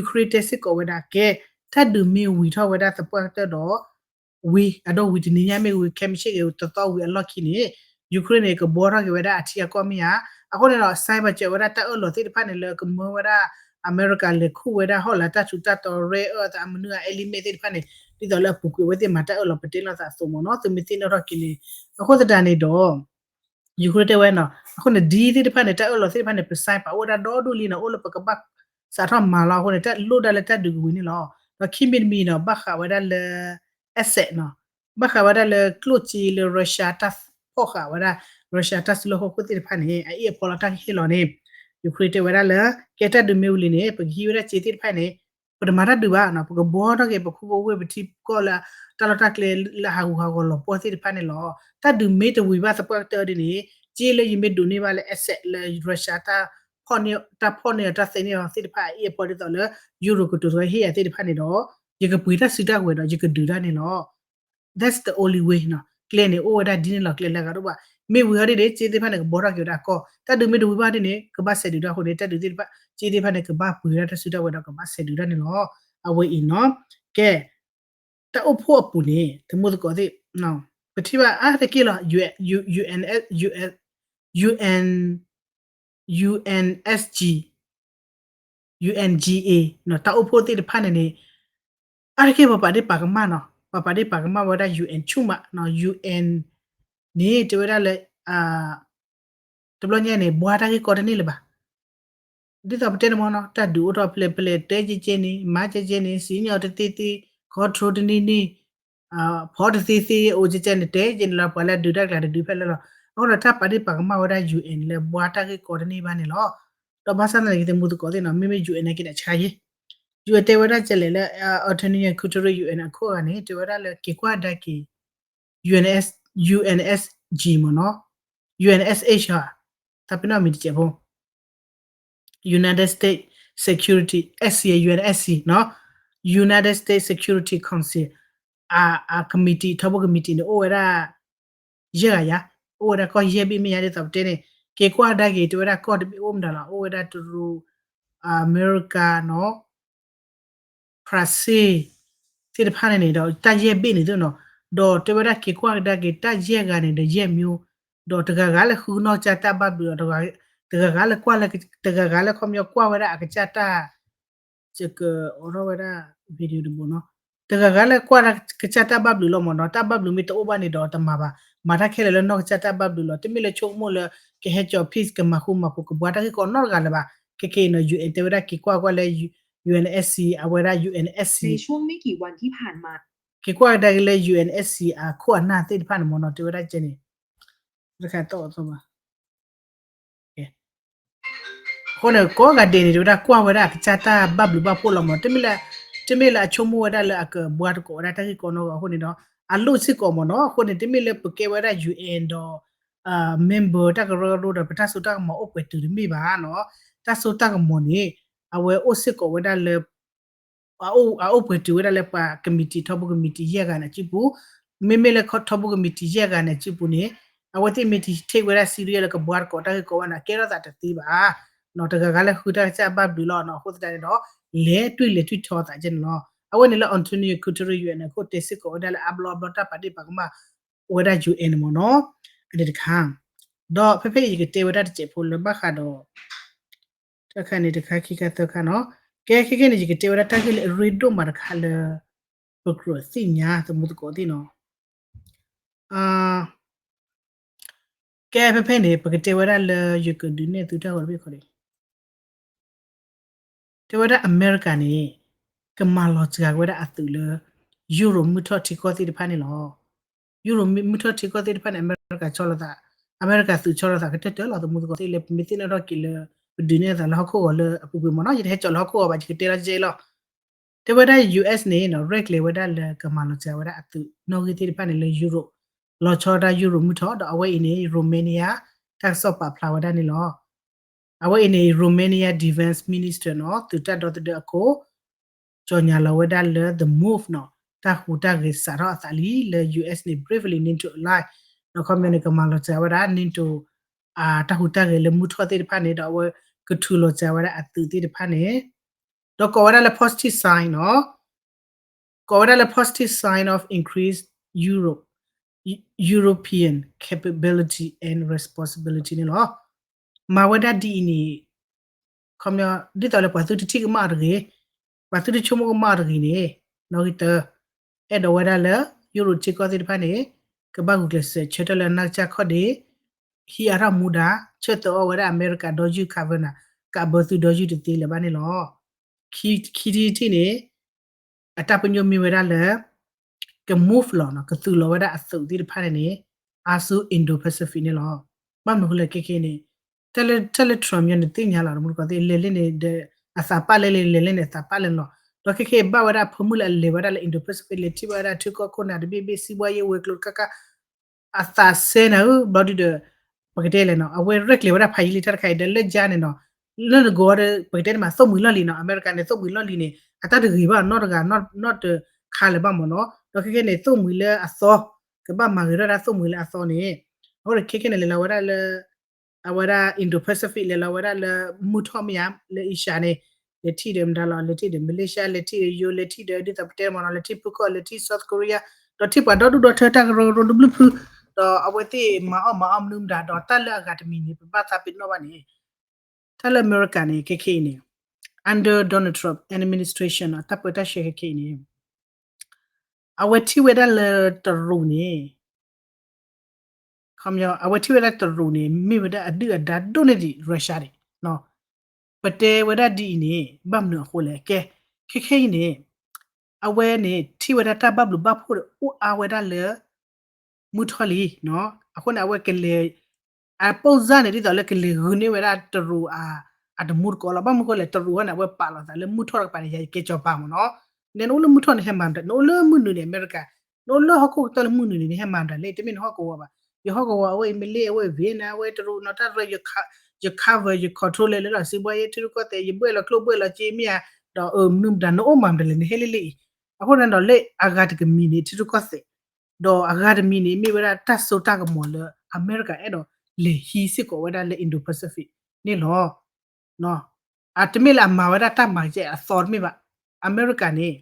Ukraine တဲစ့ၢ်ကီးဝဲဒၣ် ကဲ တၢ်ဒုးမ့ၢ်ဝံၤထီၣ်ဝဲဒၣ်သပှၢ်ကတၢၢ်ဒီး ဝံၤ အဒိဝံၤတနံၤညါမ့ၢ်ဂ့ၤ ခဲမုၢ်ဆ့ၣ်ဂ့ၤ တသီဝံၤအလီၢ်ခံန့ၣ် Ukraine န့ၣ် ကဘှီထီၣ်က့ၤဝဲဒၣ်အထံအကီၢ်မ့ၢ်ဧါ. အဃိန့ၣ်ဒီး cyber စၢၤဝဲဒၣ်တၢ်အၢၣ်လီၤသ့ၣ်တဖၣ်န့ၣ် လၢကမၢဝဲဒၣ် အမဲရကၤလဲၤခူၣ်ဝဲဒၣ်ဟီၣ်လာ်တၢ်ထူးတၢ်တီၤ rare earth အမနုၤအ element သ့ၣ်တဖၣ်န့ၣ် ဒ်သိးလၢအပူၤကွံာ်အဝဲသ့ၣ်မၤတၢ်အၢၣ်လီၤပတဲလိာ်သးအသိးမ့ၢ်နီၤ သုမ့ၢ်သ့ၣ်နီၣ်ထီၣ်က့ၤန့ၣ် အဃိသတးန့ၣ်ဒီး Ukraine တဲဝဲနီၤ အဃိန့ၣ် ဒ်သ့ၣ်တဖၣ်န့ၣ် တၢ်အၢၣ်လီၤသ့ၣ်တဖၣ်န့ၣ် ပစဲးပာ်အိၣ်ဝဲဒၣ်ဒီဒူၣ်လံနီၤ အိၣ်လၢပကဘၣ်စးထီၣ်မၤလီၤအဃိန့ၣ် တၢ်လိၣ်ဒၣ်လၢတၢ်ဒုးကဝံၤန့ၣ်လီၤ. ဒီးခံမံၤတမံၤဒီး ဘၣ်ဃးဝဲဒၣ်လၢ asset နီၤ ဘၣ်ဃးဝဲဒၣ်လၢကျိၣ်စ့လၢ Russia တၢ်ဖီၣ်ဃာ်ဝဲဒၣ် Russia တၢ်စုလီၢ်ခီၣ်ခိၣ်သ့ၣ်တဖၣ်န့ၣ် အအံၣ်အဖီလီၤတၢ်ကဟ့ၣ်လီၤန့ၣ် Ukraine တဲဝဲဒၣ်လၢ ကဲတၢ်ဒုးမ့ၢ်ဝံၤလံန့ၣ် ပကဟံးဝဲဒၣ်စ့သ့ၣ်တဖၣ်န့ၣ် ပတမၤတၢ်ဒုးဘၣ်နီၤ ပကဘှီထီၣ်က့ၤ ပခူပဝ့ၢ်ပထံပကီၢ်လၢ တၢ်လီၢ်တၢ်ကျဲလၢဟးဂူာ်ဟးဂီၤလီၤပှီၢ်သ့ၣ်တဖၣ်န့ၣ်လီၤ. တၢ်ဒုးမ့ၢ်တဝံၤဘၣ်သပှၢ်ကတၢၢ်ဒ်န့ၣ် စ့လၢယမ့ၢ်ဒိးန့ၢ်ဘၣ်လၢ asset လၢ Russia တၢ်ဖီၣ်န့ၢ် တၢ်ဖီၣ်န့ၢ်အီၤတၢ်သ့န့ၢ်အီၤသ့ၣ်တဖၣ်အအံၣ်အဖီဒ်သိးလၢ Euro ကတိၤတဂၤဟ့ၣ်ယၤသ့ၣ်တဖၣ်န့ၣ်ဒီး ယကပှ့ၤတၢ်စုတၢ်ဝဲၤဒီး ယကဒုးတၢ်န့ၣ်လီၤ. That's the only way နီၤ ကျဲန့ၣ် အိၣ်ဝဲဒၣ်ဒ်န့ၣ်လီၤ ကျဲလၢအဂၤဒိၣ်ဘၣ်. မ့ၢ်ဝံၤဟီဒ်န့ၣ် စ့သ့ၣ်တဖၣ်န့ၣ် ကဘှီထီၣ်က့ၤဝဲဒၣ်အကီၢ် တၢ်ဒုးမ့ၢ်တဝံၤဘၣ်ဒ်န့ၣ် ကဘၣ်ဆဲးဒုးတၢ်အဃိန့ၣ် တၢ်ဒုးသ့ၣ်တဖၣ် စ့သ့ၣ်တဖၣ်န့ၣ် ကဘၣ်ပှ့ၤဝဲဒၣ်တၢ်စုတၢ်ဝဲၤဒီး ကဘၣ်ဆဲးဒုးတၢ်န့ၣ်လီၤ. အဝဲအံၤနီၤ ကဲ တၢ်အိၣ်ဖှိၣ်အပူၤန့ၣ် သမူသကိးသ့ၣ် ပထံၣ်ဘၣ်အါတက့ၢ်လီၤ UN, UN, UNSG, UNGA နီၤ တၢ်အိၣ်ဖှိၣ်သ့ၣ်တဖၣ်န့ၣ်န့ၣ် အါတက့ၢ်ပှၤပာ်ဒ့ၣ်ပာ်ကမၣ်နီၤ ပှၤပာ်ဒ့ၣ်ပာ်ကမၣ်ဝဲဒၣ် UN ဆူၣ်မးနီၤ UN န့ၣ် တဲဝဲဒၣ်လၢ တဘျီညါန့ၣ် ဘှါတၢ်ဂ့ၢ်ကီတန့ၢ်လၢၤဘၣ်. ဒ်သိးပတဲန့ၣ်မ့ၢ်နီၤ တၢ်ဒုးအိၣ်ထီၣ်ဖျဲၣ်ဖျဲၣ် တဲကဲကဲန့ၣ် မၤကဲကဲန့ၣ် စံၣ်ညီၣ်တသ့သ့ control တန့ၢ်န့ၣ် ဖီတသ့သ့ အိၣ်ကဲကဲန့ၣ် တဲကဲန့ၣ်လီၤ ပှၤလၢအဒုးတၢ်ကျါတဒုးဖဲလဲၣ်လီၤ. အဃိဒီး တၢ်ပာ်ဒ့ၣ်ပာ်ကမၣ်ဝဲဒၣ် UN လၢဘှါတၢ်ဂ့ၢ်ကီတန့ၢ်ဘၣ်န့ၣ်လီၤ. ဒီးဘၣ်ဆၣ်သနာ်က့ သမူသကိးသ့ၣ်နီၤ မ့မ့ၢ် UN နာ်က့န့ၣ် အဆါယ့ၣ် UN တဲဝဲဒၣ်ကဲလဲၣ်လၢ Antonio Guterres UN အခိၣ်ဂၤန့ၣ် တဲဝဲဒၣ်လၢက့ၤကွၢ်ကဒါက့ၤ UNS, UNSG မ့ၢ်နီၤ UNSH တၢ်ပနီၣ်မံၤတစဲးဖိ United States Security, SC, UNSC နီၤ United States Security Council အ committee ထီဘိ committee န့ၣ် အိၣ်ဝဲဒၣ် ယဲၢ်ဂၤယါ အိၣ်ဝဲဒၣ်ကီၢ်ယဲၢ်ဘ့ၣ်မ့ၢ်ယါ ဒ်သိးပတဲန့ၣ် က့ၤကွၢ်ကဒါက့ၤ တဲဝဲဒၣ်ကီၢ်တဘ့ၣ်အိၣ်မတၤလီၤ အိၣ်ဝဲဒၣ်တရူး အမဲရကၤနီၤ ဖရၣ်စ့ၣ် သ့ၣ်တဖၣ်န့ၣ်န့ၣ်ဒီး တၢ်ယဲၢ်ဘ့ၣ်န့ၣ်သိနီၤ ဒီးတဲဝဲဒၣ်က့ၤကွၢ်ကဒါက့ၤ တၢ်ယဲၢ်ဂၤန့ၣ်ဒီးယဲၢ်မၠိ ဒီးတဂၤဂၤလၢဃုနီၢ်ကစၢ်တၢ်ဘၣ်ဘျုးဒီး တဂၤဂၤလၢကွၢ်လၢ တဂၤဂၤလၢခီပညီကွၢ်ဝဲဒၣ်အကစၢ်တၢ် ယကအိးထီၣ်ဝဲဒၣ် video တဘိနီၤ တဂၤဂၤလၢကွၢ်ဒၣ်ကစၢ်တၢ်ဘၣ်ဘျုးလီၤမ့ၢ်နီၤ တၢ်ဘၣ်ဘျုးမ့ၢ်တအိၣ်ဘၣ်န့ၣ်ဒီးတမၤဘၣ် မၤတၢ်ခဲလၢာ်လၢနီၢ်ကစၢ်တၢ်ဘၣ်ဘျုးလီၤ တမ့ၢ်လၢဆိကမိၣ်လၢ ကဟဲကၠီၤ peace ကမၤဃူမၤဖိး ကဘှါတၢ်ဂ့ၢ်ကီနီတဂၤလၢၤဘၣ် ခဲကနံၣ်အံၤနီၤ UN တဲဝဲဒၣ်က့ၤကွၢ်ကွၢ်လၢ UNSC အဝဲဒၣ် UNSC က့ၤကွၢ်ကဒါက့ၤလၢ UNSC အခိၣ်အနၢ်သ့ၣ်တဖၣ်န့ၣ်မ့ၢ်နီၤ တဲဝဲဒၣ်ကဲန့ၣ် တခါသီၣ်သီၣ်ဘၣ် အဃိန့ၣ် ကိးဂၤဒဲးန့ၣ် တဲဝဲဒၣ်ကွၢ်ဝဲဒၣ်အကစၢ်တၢ်ဘၣ်ဘျုးဘၣ်ဖှိၣ်လီၤမ့ၢ်နီၤ တမ့ၢ်လၢ တမ့ၢ်လၢအဆိကမိၣ်ဝဲဒၣ်လၢအကဘှါသကိးဝဲဒၣ်တၢ်ဂ့ၢ်ကီနီတဂၤအဃိန့ၣ်ဒီး အလိၣ်စ့ၢ်ကီးမ့ၢ်နီၤ အဃိန့ၣ် တမ့ၢ်လၢပကဲဝဲဒၣ် UN ဒီး member တၢ်ကရၢကရိဒီး ပတၢ်စိတၢ်ကမီၤအိၣ်ပှဲၤတုၤတမ့ၢ်ဘၣ်နီၤ တၢ်စိတၢ်ကမီၤန့ၣ် အဝဲအိၣ်စ့ၢ်ကီးဝဲဒၣ်လၢ အအိၣ်ပှဲၤတုၤဝဲဒၣ်လၢပှၤ committee ထီဘိ committee ယဲၢ်ဂၤန့ၣ်အစုပူၤ မ့မ့ၢ်လၢထီဘိ committee ယဲၢ်ဂၤန့ၣ်အစုပူၤန့ၣ် အဝဲသ့ၣ်မ့ၢ်တ take ဝဲဒၣ် serious လၢကဘှါသကိးတၢ်ဂ့ၢ်ကီဝဲန့ၣ် ကဲထီၣ်သးတသ့ဘၣ် တဂၤဂၤလၢဃုတၢ်ကစၢ်ဘၣ်ဘျုးလီၤနီၤ အဃိသတးန့ၣ်ဒီး လဲၤတွံၢ်လဲၤတွံၢ်ထီသးကဲန့ၣ်လီၤ အဝဲန့ၣ်လၢ Antonio Guterres UN အခိၣ်တဲစ့ၢ်ကီးဝဲဒၣ်လၢအဘျီအဘျီတၢ်ပာ်ဒ့ၣ်ပာ်ကမၣ် အိၣ်ဝဲဒၣ် UN န့ၣ်မ့ၢ်နီၤ အန့ၣ်တခါ ဒီးဖဲဖဲအံၤယကတဲဝဲဒၣ်တစဲးဖိလၢဘၣ်ဃးဒီး တခါန့ၣ်တခါခံခါသၢခါနီၤ ကဲခဲကဲန့ၣ် ယကတဲဝဲဒၣ်တၢ်ဂ့ၢ်လၢအရ့ဒိၣ်မးတခါလၢ ပကြၢးသ့ၣ်ညါသမူသကိးသ့ၣ်နီၤ ကဲဖဲဖဲန့ၣ် ပကတဲဝဲဒၣ်လၢယကဒုးနဲၣ်သုတၢ်ဂီၤတဘ့ၣ်ခီဒံး တဲဝဲဒၣ်အမဲရကၤန့ၣ် ကမၤလီၤစှၤဝဲဒၣ်အသုးလၢ ယူရိၤမုၢ်ထီၣ်ထံကီၢ်သ့ၣ်တဖၣ်န့ၣ်လီၤ. ယူရိၤမုၢ်ထီၣ်ထံကီၢ်သ့ၣ်တဖၣ်န့ၣ် အမဲရကၤဆီလီၤသး အမဲရကၤသုးဆီလီၤသးကတၢၢ်တၢၢ်လီၤ သမူသကိးသ့ၣ်လၢ ပမ့ၢ်သ့ၣ်နီၣ်ထီၣ်က့ၤလၢ ပဒုးနဲၣ်အသးလၢဟီၣ်ခိၣ်ဂီၤလၢအပူၤကွံာ်မ့ၢ်နီၤ ယတဟဲကၠီလၢဟီၣ်ခိၣ်ဂီၤဘၣ် ယကတဲလီၤကဲလီၤ တဲဝဲဒၣ် U S န့ၣ်နီၤ ရဲၣ်ကျဲၤဝဲဒၣ်လၢကမၤလီၤစှၤဝဲဒၣ်အသုးနီၣ်ဂံၢ်သ့ၣ်တဖၣ်န့ၣ်လၢ Europe လီၤဆီဒၣ် Europe မုၢ်ထီၣ် ဒီးအဝဲအံၤန့ၣ် Romania တၢ်ကစီၣ်ပာ်ဖျါဝဲဒၣ်န့ၣ်လီၤ. အဝဲအံၤန့ၣ် Romania Defense Minister နီၤ သုးတၢ်ဒီသဒၢအခိၣ် ကၠီၤညါလီၤဝဲဒၣ်လၢ The Move နီၤ တၢ်ဟူးတၢ်ဂဲၤစးထီၣ်အသးလံလၢ U S န့ၣ် briefly NATO alliance ဒီးခီပညီန့ၣ် ကမၤလီၤစှၤဝဲဒၣ် NATO တၢ်ဟူးတၢ်ဂဲၤလၢမုၢ်ထီၣ်သ့ၣ်တဖၣ်န့ၣ် ဒီးအဝဲကထုးလီၤစှၤဝဲဒၣ်အသုးသ့ၣ်တဖၣ်န့ၣ် ဒီးကိးဝဲဒၣ်လၢ positive sign နီၤ ကိးဝဲဒၣ်လၢ positive sign of increased Europe European capability and responsibility န့ၣ်လီၤ. မၤဝဲဒၣ်ဒ်အံၤန့ၣ် ခီပညီ ဒ်သိးလၢပှၤသုတထံၣ်ကမၣ်အီၤတဂ့ၤ, ပှၤသုတဆိကမိၣ်ကမၣ်အီၤတဂ့ၤန့ၣ် နီၣ်ဂံၢ်တၢ အဲၣ်ဒိးဝဲဒၣ်လၢ ယူရိၣ်ထံကီၢ်သ့ၣ်တဖၣ်န့ၣ် ကဘၣ်ဂုာ်ကျဲးစၢးဆၢထၢၣ်လၢအနီၢ်ကစၢ်ခီၣ်ဒ့ ဟံးအါထီၣ်မူဒါ ဆၢသၢအီၣ်ဝဲဒၣ်အမဲရကၤဒီယုၢ် cover နၤ ကးဘၢသုဒီယုၢ်တသ့လၢၤဘၣ်န့ၣ်လီၤ. ခံထံၣ်တထံၣ်န့ၣ် အတၢ်ပညိၣ်မ့ၢ်ဝဲဒၣ်လၢ က move လီၤ ကသုးလီၤဝဲဒၣ်အသုးသ့ၣ်တဖၣ်န့ၣ်န့ၣ် အါဆူ Indo-Pacific န့ၣ်လီၤ. ဘၣ်မနုၤဃိလဲၣ်ခဲခဲအံၤန့ၣ် တၢ်လၢ Trump ညီနသ့ၣ်ညါလီၤ တမူတကိးသ့ၣ် လဲၤလၢန့ၣ်ဒီး အသးပာ်လၢလဲၤ လဲၤလၢန့ၣ်အသးပာ်လၢန့ၣ်လီၤ. ဒီးခဲခဲအံၤဘၣ်ဝဲဒၣ်ဖိမုၣ်လၢအလဲၤဝဲဒၣ်လၢ Indo-Pacific လဲၤထံၣ်ဘၣ်ဝဲဒၣ်ထံကီၢ်ခိၣ်နၢ်တဘ့ၣ်ဘ့ၣ် စံးဘှါယ့ၣ်ဝဲၤကျိၤတခါခါ အသးစဲနၤဧၢ ဘျီဒုဒီး ပကတဲလဲၣ်နီၤ အဝဲရဲၣ်ကျဲၤဝဲဒၣ်ဖးယံာ်လံတၢ်တခါအံၤဒီးလၢယါန့ၣ်နီၤ လၢနဂီၢ်ဒီး ပကတဲတမး သိၣ်မှံၤလီၢ်လံၤနီၤ အမဲရကၤန့ၣ် သိၣ်မှံၤလီၢ်လံၤန့ၣ် အတၢ်တဂ့ၤဘၣ်နီတဂၤ နီတခါလၢၤဘၣ်မ့ၢ်နီၤ ဒီးခဲခဲန့ၣ် သိၣ်မှံၤလၢအသီ ကဘၣ်မၤဂ့ၤထီၣ်ဒၣ်သိၣ်မှံၤလၢအသီန့ၣ် အဃိဒီးခဲခဲန့ၣ် လဲၤလီၤဝဲဒၣ်လၢ အဝဲဒၣ် Indo-Pacific လဲၤလီၤဝဲဒၣ်လၢ မုၢ်ထီၣ်မ့ၢ်ဧါ လၢ Asia န့ၣ် လဲၤထံၣ်ဒီးမတၤလီၤ လဲၤထံၣ်ဒီး Malaysia လဲၤထံၣ်ဒီးယိၤ လဲၤထံၣ်ဒီးဒ်သိးပတဲမ့ၢ်နီၤ လဲၤထံၣ်ဖုခီၣ် လဲၤထံၣ် South Korea ဒီးထံၣ်ပှၤဒီဒူၣ်ဒီထၢတၢ်ကရၢကရိတဘျုးဖု ဒီးအဝဲသ့ၣ်မၤအီၣ်မၤအီၣ်မနုၤမတၤ ဒီးတၢ်လၢအဂၤတမံၤန့ၣ် ပဘၣ်သးပ့ၤနီၣ်ဘၣ်န့ၣ် တၢ်လၢအမဲရကၤန့ၣ် ခဲခဲအံၤန့ၣ် under Donald Trump administration နီၤ တၢ်ပၢတၢ်ဆှၢခဲခဲအံၤန့ၣ် အဝဲထံၣ်ဝဲဒၣ်လၢတရူးန့ၣ် ခီပညီ အဝဲထံၣ်ဝဲဒၣ်တရူးန့ၣ် မ့ၢ်ဝဲဒၣ်အဒုၣ်အဒါဒိၣ်န့ၢ်ဒံး Russia န့ၣ် ပတဲဝဲဒၣ်ဒ်အံၤန့ၣ် ဘၣ်မနုၤအဃိလဲၣ် ကဲ ခဲခဲအံၤန့ၣ် အဝဲန့ၣ် ထံၣ်ဝဲဒၣ်တၢ်ဘၣ်ဘျုးဘၣ်ဖှိၣ်အိၣ်အါဝဲဒၣ်လၢ မုၢ်ထီၣ်လံ အဃိန့ၣ် အဝဲကလဲၤ အပိၢ်စၢ်န့ၣ် ဒ်သိးလၢကလဲၤဂုာ်န့ၢ်ဝဲဒၣ်တရူး အတမူတကိးလီၤ. ဘၣ်မနုၤအဃိလဲၣ် တရူးဟီန့ၣ် အဝဲပာ်လီၤသးလၢမုၢ်ထီၣ်တကပၤန့ၣ် ယၤယကဲစီၤပၤမ့ၢ်နီၤ နဲနအိၣ်လၢမုၢ်ထီၣ်န့ၣ် ဟဲမၤမတၤ နအိၣ်လၢမုၢ်နုာ်န့ၣ် အမဲရကၤ နအိၣ်လၢဟီၣ်ခိၣ်ကတၢၢ်လၢမုၢ်နုာ်န့ၣ် နဟဲမၤမတၤလဲၣ် တမ့ၢ်နဟီၣ်ကဝီၤဘၣ် ယဟီၣ်ကဝီၤ အဝဲအံၤမ့ၢ်လ့ၣ် အဝဲအံၤ Vietnam အဝဲတရူးနီၤ တၢ်ရဲၣ် ယ cover ယ control လဲၤလၢလီၤ စံးဘှါယ့ၣ်ထံရူၢ်ကီၢ်သဲး ယဘှဲၣ်လီၤကျိၣ်ဘှဲၣ်လီၤစ့မ့ၢ်ဧါ ဒီးမနုၤမတၤ နအိၣ်မၤမတၤလဲၣ် နဟဲလ့ၣ်လ့ၣ်အံၤ အဃိန့ၣ်ဒီးလၢအဂၤတကမံၤန့ၣ် ထံရူၢ်ကီၢ်သဲး ဒီးအဂၤတမံၤန့ၣ် မ့ၢ်ဝဲဒၣ်တၢ်စိတၢ်ကမီၤလၢ အမဲရကၤအဲၣ်ဒိးလဲၤဟံးစ့ၢ်ကီးဝဲဒၣ်လၢ Indo-Pacific န့ၣ်လီၤ. အတမ့ၢ်လၢအမၤဝဲဒၣ်တၢ်မၤကဲအသီတမ့ၢ်ဘၣ်. အမဲရကၤန့ၣ်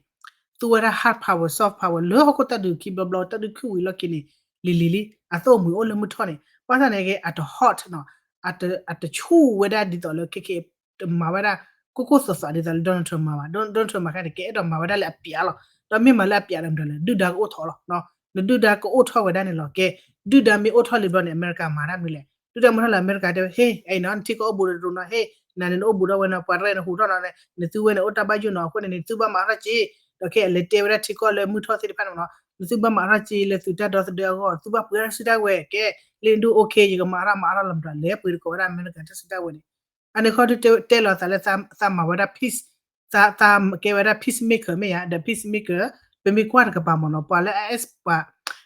သူဝဲဒၣ် hard power, soft power လၢဟီၣ်ခိၣ်တၢ်ဒုးခံဘျီဘျီ တၢ်ဒုးခုဝံၤလီၢ်ခံန့ၣ် လံၤလံၤလံ အသိၣ်မှံၤအိၣ်လၢမုၢ်ထီၣ်န့ၣ် ဘၣ်ဆၣ်န့ၣ်က့ အတ hot နီၤ အတဆူၣ်ဝဲဒၣ်ဒ်သိးလၢခဲခဲ တမၤဝဲဒၣ် ကိၢ်ကိၢ်သီသီဒ်သိးလၢ Donald Trump မၤဘၣ်. Donald Trump မၤခဲန့ၣ် ကအဲၣ်ဒိးမၤဝဲဒၣ်လၢအပျးလီၤ. ဒီးမ့ၢ်မၤလၢအပျးဒီးမတၤလဲၣ် ဒုၣ်ဒါကအိၣ်ထီၣ်လီၤ. နဒုၣ်ဒါကအိၣ်ထီၣ်ဝဲဒၣ်န့ၣ်လီၤ. ကဲ ဒုၣ်ဒါမ့ၢ်အိၣ်ထီၣ်လံဘျီန့ၣ် အမဲရကၤမၤတၢ်မနုၤလဲၣ်. ဒုၣ်ဒါမ့ၢ်ထီၣ်လံ အမဲရကၤတဲဝဲ ဟ့ အဲၣ်နီၤ နထံကီၢ်အိၣ်ဘူးဒီးတရူးနီၤ ဟ့ နၤန့ၣ်နအိၣ်ဘူးထီၣ်ဝဲနီၤ ပှၤတရဲၣ်နဟူးထီၣ်နီၤ နသုဝဲန့ၣ်အိၣ်တၢ်ဘၣ်ယိၣ်နီၤ အဃိန့ၣ် နသုဘၣ်မၤထီၣ်က့ ဒီးခဲအံၤလဲၤတဲဝဲဒၣ်ထံကီၢ်လၢမုၢ်ထီၣ်သ့ၣ်တဖၣ်န့ၣ်မ့ၢ်နီၤ နသုဘၣ်မၤထီၣ်က့လၢသုတၢ်ဒီသဒၢအဂီၢ် သုဘၣ်ပှ့ၤတၢ်စုတၢ်ဝဲၤ ကဲ လၢနဒုၣ် okay ယကမၤထီၣ်မၤထီၣ်လီၤမတၤ လဲၤပှ့ၤတကိးဝဲဒၣ်အမဲရကၤတၢ်စုတၢ်ဝဲၤန့ၣ် အန့ၣ်ခီတဲလီၤသးလၢသးမၤဝဲဒၣ် peace သးကဲဝဲဒၣ် peacemaker မ့ၢ်ဧါ ဒီး peacemaker ပမ့ၢ်ကွၢ်တကပၤမ့ၢ်နီၤ ပှၤလၢအ ပှၤ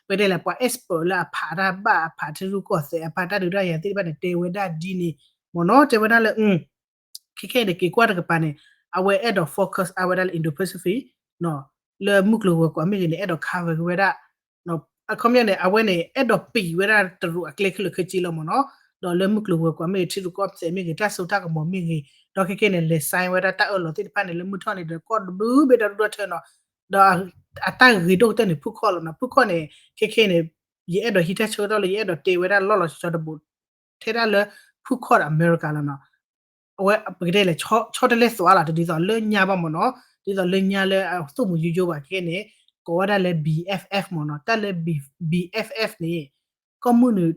ပတဲလဲၣ် ပှၤ expert လၢအဖးတၢ်ဘၣ် အဖးထံရူၢ်ကီၢ်သဲး အဖးတၢ်ဒုးတၢ်ယၤသ့ၣ်တဖၣ်န့ၣ် တဲဝဲဒၣ်ဒ်န့ၣ်မ့ၢ်နီၤ တဲဝဲဒၣ်လၢ ခဲခဲအံၤန့ၣ် က့ၤကွၢ်တကပၤန့ၣ် အဝဲအဲၣ်ဒိး focus အါဝဲဒၣ်လၢ Indo-Pacific လၢမုၢ်ကျိၤဝဲၤကွာ်မ့ၢ်ဂ့ၤန့ၣ် အဲၣ်ဒိး cover က့ၤဝဲဒၣ် အခီပညီန့ၣ် အဝဲန့ၣ် အဲၣ်ဒိးပံာ်ဝဲဒၣ်တရူးအကျဲခဲလၢာ်ခဲဆ့လီၤမ့ၢ်နီၤ ဒီးလၢမုၢ်ကျိၤဝဲၤကွာ်မ့ၢ်ဂ့ၤ ထံရူၢ်ကီၢ်သဲးမ့ၢ်ဂ့ၤ တၢ်စိတၢ်ကမီၤမ့ၢ်ဂ့ၤ ဒီးခဲခဲန့ၣ် လဲၤ sign ဝဲဒၣ်တၢ်အၢၣ်လီၤသ့ၣ်တဖၣ်န့ၣ် လၢမုၢ်ထီၣ်န့ၣ်ဒီး ကီၢ်တဘျုးဘ့ၣ်ဒီဒူၣ်ဒီထၢနီၤ ဒီးအတၢ်ဂ့ၤဒိၣ်ကတၢၢ်န့ၣ် ဖုခီၣ်လီၤနီၤ ဖုခီၣ်န့ၣ် ခဲခဲန့ၣ် ယအဲၣ်ဒိးဟံးတၢ်ဆၢကတီၢ်လၢ ယအဲၣ်ဒိးတဲဝဲဒၣ်လီၢ်လီၤဆီဆီတဘိး ထဲဒၣ်လၢ ဖုခီၣ်ဒီးအမဲရကၤလီၤနီၤ အဝဲပကတဲလဲၣ် ဆီတလဲသးလီၤ ဒ်သိးလၢညါဘၣ်မ့ၢ်နီၤ ဒ်သိးလၢညါလၢအသိၣ်မှံၤယိယိဘၣ်ခဲန့ၣ် ကိးဝဲဒၣ်လၢ B F F မ့ၢ်နီၤ တၢ်လၢ B F F န့ၣ် ကီၢ်မုၢ်နုာ်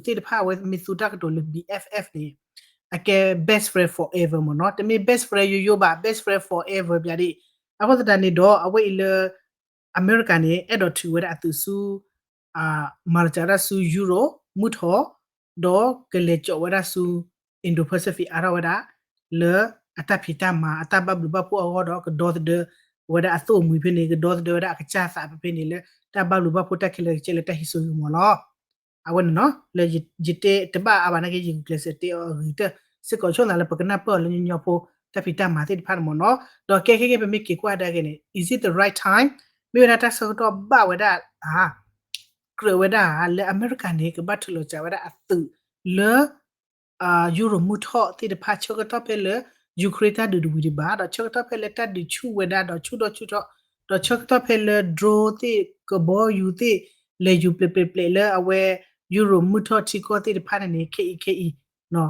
သ့ၣ်တဖၣ်အဝဲမ့ၢ်သူတၢ်ကတိၤလၢ B F F န့ၣ် အကဲ best friend forever မ့ၢ်နီၤ တမ့ၢ် best friend ယိယိဘၣ် best friend forever ပျးဒ် အဃိသတးန့ၣ်ဒီး အဝဲအံၤလၢ အမဲရကၤန့ၣ် အဲၣ်ဒိးထုးဝဲဒၣ်အသုးဆူ မၤလီၤစှၤဒၣ်ဆူ Europe မုၢ်ထီၣ် ဒီးကလဲၤကၠီးဝဲဒၣ်ဆူ Indo-Pacific အါထီၣ်ဝဲဒၣ် လၢအတၢ်ဖံးတၢ်မၤ အတၢ်ဘၣ်ဘျုးဘၣ်ဖှိၣ်အဂီၢ်ဒီး ကဒီသဒၢဝဲဒၣ်အသိၣ်အမှံၤဖဲန့ၣ် ကဒီသဒၢဝဲဒၣ်အကစၢ်သးဖဲဖဲန့ၣ် လၢတၢ်ဘၣ်ဘျုးဘၣ်ဖှိၣ်တၢ်ခဲလၢာ်ကဲလၢတၢ်ဟံးစိဟံးမီၤလီၤ. အဝဲန့ၣ်နီၤ လၢယတဲတဘၣ်အါဘၣ်နာ်က့ ယဂုာ်ကျဲးစၢးတဲအီၤအဂ့ၤကတၢၢ်စ့ၢ်ကီး ဆိသးလၢပကနၢ်ပၢၢ်အီၤလၢညီညီဖိ တၢ်ဖံးတၢ်မၤသ့ၣ်တဖၣ်န့ၣ်မ့ၢ်နီၤ. ဒီးကဲခဲကဲ ပမ့ၢ်က့ၤကွၢ်ဒၣ်က့ၤန့ၣ် is it the right time မ့ၢ်ဝဲဒၣ်တၢ်ဆၢကတီၢ်ဘၣ်ဝဲဒၣ်ဧါ ကြၢးဝဲဒၣ်ဧါ လၢအမဲရကၤန့ၣ် ကဘၣ်ထုးလီၤစှၤဝဲဒၣ်အသုးလၢ ယူရိၣ်မုၢ်ထီၣ်သ့ၣ်တဖၣ် ဆၢကတီၢ်ဖဲလၢ Ukraine တၢ်ဒုးတဝံၤဒံးဘၣ် ဒီးဆၢကတီၢ်ဖဲလၢတၢ်ဒုးဆူၣ်ဝဲဒၣ်ဒီးဆူၣ်ထီၣ်ဆူၣ်ထီၣ် ဒီးဆၢကတီၢ်ဖဲလၢ drone သ့ၣ် ကဘီယူၤသ့ၣ် လဲၤယူၤပျဲးပျဲးပျဲးလၢအဝဲ ယူရိၣ်မုၢ်ထီၣ်ထံကီၢ်သ့ၣ်တဖၣ်န့ၣ်န့ၣ် ခဲအံၤခဲအံၤ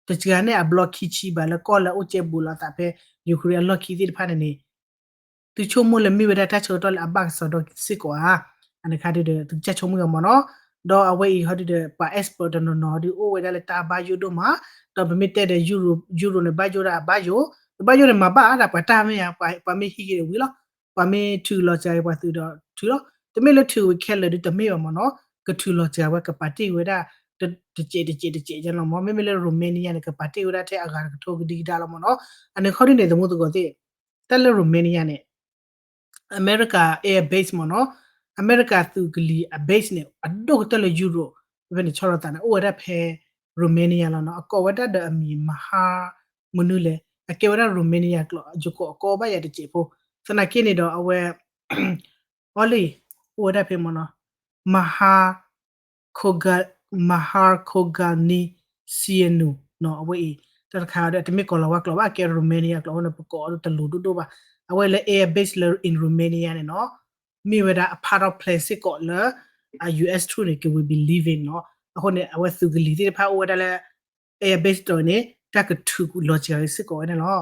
တစှၤန့ၣ်အဘျီခံဆံဘၣ် လၢကီၢ်လၢအအိၣ်ကဲဘူးလိာ်သးဖဲ Ukraine အလီၢ်ခံသ့ၣ်တဖၣ်န့ၣ်န့ၣ် သုဆိကမိၣ်လၢမ့ၢ်ဝဲဒၣ်တၢ်ဆၢကတီၢ်လၢအဘၣ်ကစီဒီစ့ၢ်ကီးဧါ. အန့ၣ်ခါဒုဒီး သုကစၢ်ဆိကမိၣ်အီၤမ့ၢ်နီၤ. ဒီးအဝဲအံၤဟီဒုဒီး ပှၤ expert တနီၤနီၤဒုးအိၣ်ဝဲဒၣ်လၢတၢ်ဘၣ်ယိၣ်ဒိၣ်မး, ဒီးပမ့ၢ်တဲဒီး ယူရိၣ် ယူရိၣ်န့ၣ် ဘၣ်ယိၣ်ဒၣ်အဘၣ်ယိၣ်, တဘၣ်ယိၣ်န့ၣ် မၤဘၣ်ဒၣ်ပှၤတၢ်မ့ၢ်ဧါ, ပှၤမ့ၢ်ဟံးက့ၤဒီးဝံၤလီၤ, ပှၤမ့ၢ်ထုးလီၤစှၤပှၤသုးဒီးထုးလီၤ. တမ့ၢ်လၢထုးဝံၤခဲလၢာ်ဒုးတမ့ၢ်ဘၣ်မ့ၢ်နီၤ, ကထုးလီၤစှၤဝဲ ကပာ်တ့ၢ်ဝဲဒၣ် တစဲးတစဲးတစဲးလီၤမ့ၢ်, မ့မ့ၢ်လၢ Romania န့ၣ် ကပာ်တ့ၢ်ဝဲဒၣ်ထဲအဂၤတကထိကဒံကဒါလီၤမ့ၢ်နီၤ. အန့ၣ်ခီဒုန့ၣ် သမူသကိးသ့ၣ်, တၢ်လၢ Romania န့ၣ် အမဲရကၤ air base မ့ၢ်နီၤ, အမဲရကၤသုးကလံၤအ base န့ၣ် အဒိၣ်ကတၢၢ်လၢယူရိၣ်, ဖဲန့ၣ်ဆီလီၤသးန့ၣ် အိၣ်ဝဲဒၣ်ဖဲ Romania လီၤနီၤ. အကိးဝဲဒၣ်ဒီးအမံၤ Mahar မနုၤလဲၣ်, အကဲဝဲဒၣ် Romania ကျိာ် ယကိးအကိးဘၣ်ယၤတစဲးဖိ, သနာ်က့န့ၣ်ဒီးအဝဲ အီလံ, အိၣ်ဝဲဒၣ်ဖဲမ့ၢ်နီၤ, Mahar Koga, Mahar Kogalniceanu နီၤ, အဝဲအံၤ တၢ်တခါဒီး တမ့ၢ်ကိးလီၤဝါကျိာ်ဘၣ်, အကဲ Romania ကျိာ်အဃိန့ၣ် ပကိးအီၤတလိၤဒိၣ်ဒိၣ်ဘၣ်. အဝဲလၢ air base လၢ in Romania န့ၣ်နီၤ, မ့ၢ်ဝဲဒၣ်အ part of plan စ့ၢ်ကီးလၢ အ US troop န့ၣ် က will be leaving နီၤ. အဃိန့ၣ် အဝဲသုးကလံၤသ့ၣ်တဖၣ်အိၣ်ဝဲဒၣ်လၢ air base တီၤန့ၣ် တၢ်ကထုးလီၤစှၤစ့ၢ်ကီးဝဲန့ၣ်လီၤ.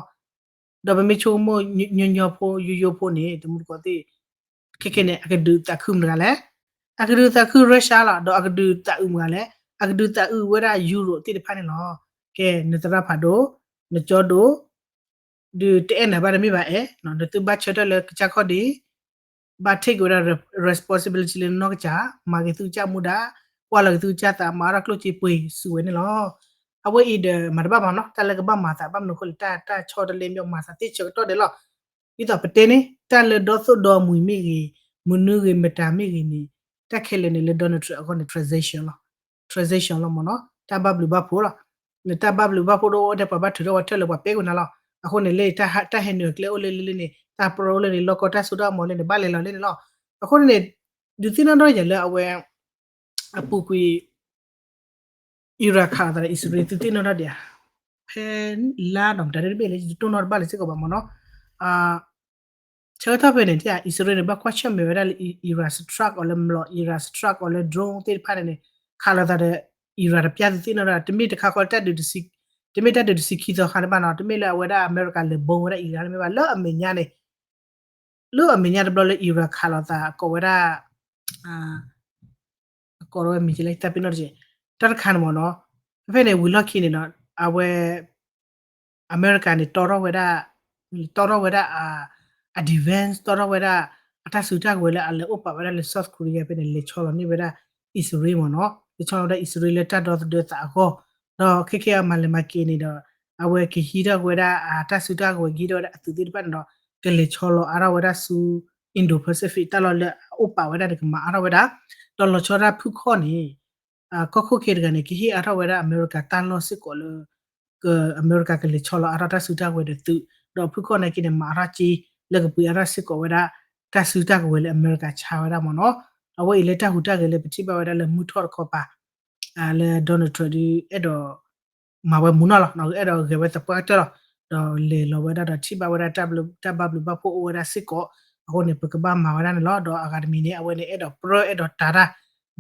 ဒီးပမ့ၢ်ဆိကမိၣ်ညီညီဖိယိယိဖိန့ၣ် တမူတကိးသ့ၣ်, ခဲခဲန့ၣ် အကဒုးသးခုမတၤတဂၤလဲၣ်, အကဒုးသးခု Russia လီၤ, ဒီးအကဒုးသးအုးမတၤလဲၣ်, အကဒုးသးအုးဝဲဒၣ်ယူရိၣ်သ့ၣ်တဖၣ်န့ၣ်လီၤ. ကဲ နသရၣ်ဖးဒိၣ်, နကၠီဒိၣ်, ဒုးတအဲၣ်နၤဘၣ်တမ့ၢ်ဘၣ်အဲၣ်, နသုဘၣ်ဆၢထၢၣ်လၢကစၢ်ခီၣ်ဒ့ ဘၣ် take ဝဲဒၣ် responsibility လၢနီၢ်ကစၢ်, မၤက့ၤသုကစၢ်မူဒါ, ကွၢ်လီၤက့ၤသုကစၢ်သး, မၤအါထီၣ်ကျိၣ်စ့ပှ့ၤစူၤဝဲန့ၣ်လီၤ. အဝဲအံၤဒီး မၤတဘၣ်မ့ၢ်နီၤ, တၢ်လၢကဘၣ်မၤသး ဘၣ်မနုၤအဃိလဲၣ်, တၢ် တၢ်ဆီတလဲမ့ၢ်မၤသးသ့ဆၢကတီၢ်ဒဲးလီၤ. ဒ်သိးပတဲန့ၣ် တၢ်လၢဒီသိၣ်ဒီမှံၤမ့ၢ်ဂ့ၤ, မနုၤဂ့ၤ မတၤမ့ၢ်ဂ့ၤန့ၣ်, တၢ်ခဲလၢာ်န့ၣ်လၢ Donald Trump အဂီၢ်န့ၣ် transition လီၤ, transition လီၤမ့ၢ်နီၤ, တၢ်ဘၣ်ဘျုးဘၣ်ဖှိၣ်လီၤ. နတၢ်ဘၣ်ဘျုးဘၣ်ဖှိၣ်တအိၣ်ဒီး ပှၤဘၣ်ထုးထီၣ်ဝဲထၢၣ်လၢပှၤပဲကွံာ်နၤလီၤ. အဃိန့ၣ်လၢ တၢ်ဟဲနုာ်အကျဲအိၣ်လၢလၢလၢန့ၣ်, တၢ်ပြၢအိၣ်လၢန့ၣ်, လီၢ်ကီၢ်တၢ်စိတၢ်ကမီၤလၢန့ၣ် ဘၣ်လဲၤလီၤလၢန့ၣ်လီၤ. အဃိန့ၣ်န့ၣ် ဒုးသ့ၣ်နီၣ်ထီၣ်ယၤလၢအဝဲ အပူၤကွံာ် Iran ခးလိာ်သးဒီး အံၣ်စရ့လး သုသ့ၣ်နီၣ်ထီၣ်ဒံးဧါ, ဖဲလါဒီးမတၤတဘ့ၣ်လၢ ယတတိၢ်နီၣ်တဘၣ်လၢၤစ့ၢ်ကီးဘၣ်မ့ၢ်နီၤ. ဆၢကတီၢ်ဖဲန့ၣ် အံၣ်စရ့လးန့ၣ် ဘၣ်ကွၢ်ဆၢၣ်မဲာ်ဝဲဒၣ်လၢ Iran strike အီၤလၢမျိာ်, Iran strike အီၤလၢ drone သ့ၣ်တဖၣ်န့ၣ်န့ၣ်, ခးလိာ်သးဒီး Iran တပျၢ်သုသ့ၣ်နီၣ်ဒီး တမ့ၢ်တခါဃီ တၢ်ဒုးတဆံ, တမ့ၢ်တၢ်ဒုးတဆံခံသီခါတဘၣ်နီၤ, တမ့ၢ်လၢအဝဲဒၣ်အမဲရကၤလဲၤဘီဝဲဒၣ် Iran တမ့ၢ်ဘၣ်, လၢအမဲာ်ညါန့ၣ် လၢအမဲာ်ညါတဘျီလၢ Iran ခးလိာ်သး ကိးဝဲဒၣ် အကိးဝဲမံၤကလဲၣ် တၢ်ပ့ၤနီၣ်တက့ၢ်, တၢ်တခါန့ၣ်မ့ၢ်နီၤ, ဖဲဖဲန့ၣ် ဝံၤလီၢ်ခံန့ၣ်နီၤ, အဝဲ အမဲရကၤန့ၣ် တီထီၣ်ဝဲဒၣ်, တီထီၣ်ဝဲဒၣ် အ defense, တီထီၣ်ဝဲဒၣ် အတၢ်စုတၢ်ကဝဲၤလၢအလဲၤအိၣ်ပာ်ဝဲဒၣ်လၢ South Korea ဖဲန့ၣ် လဲၤဆီလီၤန့ၢ်ဝဲဒၣ် အံၣ်စရ့လးမ့ၢ်နီၤ, လဲၤဆီလီၤဝဲဒၣ်အံၣ်စရ့လးလၢတၢ်ဒီသဒၢသးအဂီၢ်, ဒီးခဲခဲအမၤလဲၤမၤက့ၤန့ၣ်ဒီး အဝဲကဟံးထီၣ်ဝဲဒၣ်အတၢ်စုတၢ်ကဝဲၤ ကဟံးထီၣ်ဝဲဒၣ်အသုးသ့ၣ်တဖၣ်န့ၣ်ဒီး ကလဲၤဆီလီၤအါထီၣ်ဝဲဒၣ်ဆူ Indo-Pacific တၢ်လီၢ်လၢအအိၣ်ပာ်ဝဲဒၣ်န့ၣ် ကမၤအါထီၣ်ဝဲဒၣ်, ဒီးလီၤဆီဒၣ်ဖုၣ်ခီၣ်န့ၣ် ကီၢ်ခိၣ်ခဲတဂၤန့ၣ် ကဟ့ၣ်အါထီၣ်ဝဲဒၣ်အမဲရကၤတၢ်လီၢ်စ့ၢ်ကီးလၢ အမဲရကၤကလဲၤဆီလီၤအါထီၣ်တၢ်စုတၢ်ကဝဲၤဒီးသုး, ဒီးဖုၣ်ခီၣ်နာ်က့န့ၣ် မၤအါထီၣ်က့ လၢကပှ့ၤအါထီၣ်စ့ၢ်ကီးဝဲဒၣ် တၢ်စုတၢ်ကဝဲၤလၢအမဲရကၤဆါဝဲဒၣ်မ့ၢ်နီၤ. အဝဲအံၤလၢတၢ်ဟူးတၢ်ဂဲၤလၢပထံၣ်ဘၣ်ဝဲဒၣ်လၢမုၢ်ထီၣ်တခီပၤ လၢ Donald Trump ဒုးအဲၣ်ဒိး မၤဝဲမူနီၢ်လီၤ, အဲၣ်ဒိးဂဲၤဝဲသပှၢ်ကတၢၢ်လီၤ, ဒီးလဲၤလီၤဝဲဒၣ်ဒီးထံၣ်ဘၣ်ဝဲဒၣ် တၢ်ဘၣ်ဘျုးဘၣ်ဖှိၣ်အိၣ်ဝဲဒၣ်စ့ၢ်ကီး, အဃိန့ၣ် ပကဘၣ်မၤဝဲဒၣ်န့ၣ်လီၤ. ဒီးအဂၤတမံၤန့ၣ် အဝဲန့ၣ် အဲၣ်ဒိးပြၢအဲၣ်ဒိးတၤတၢ်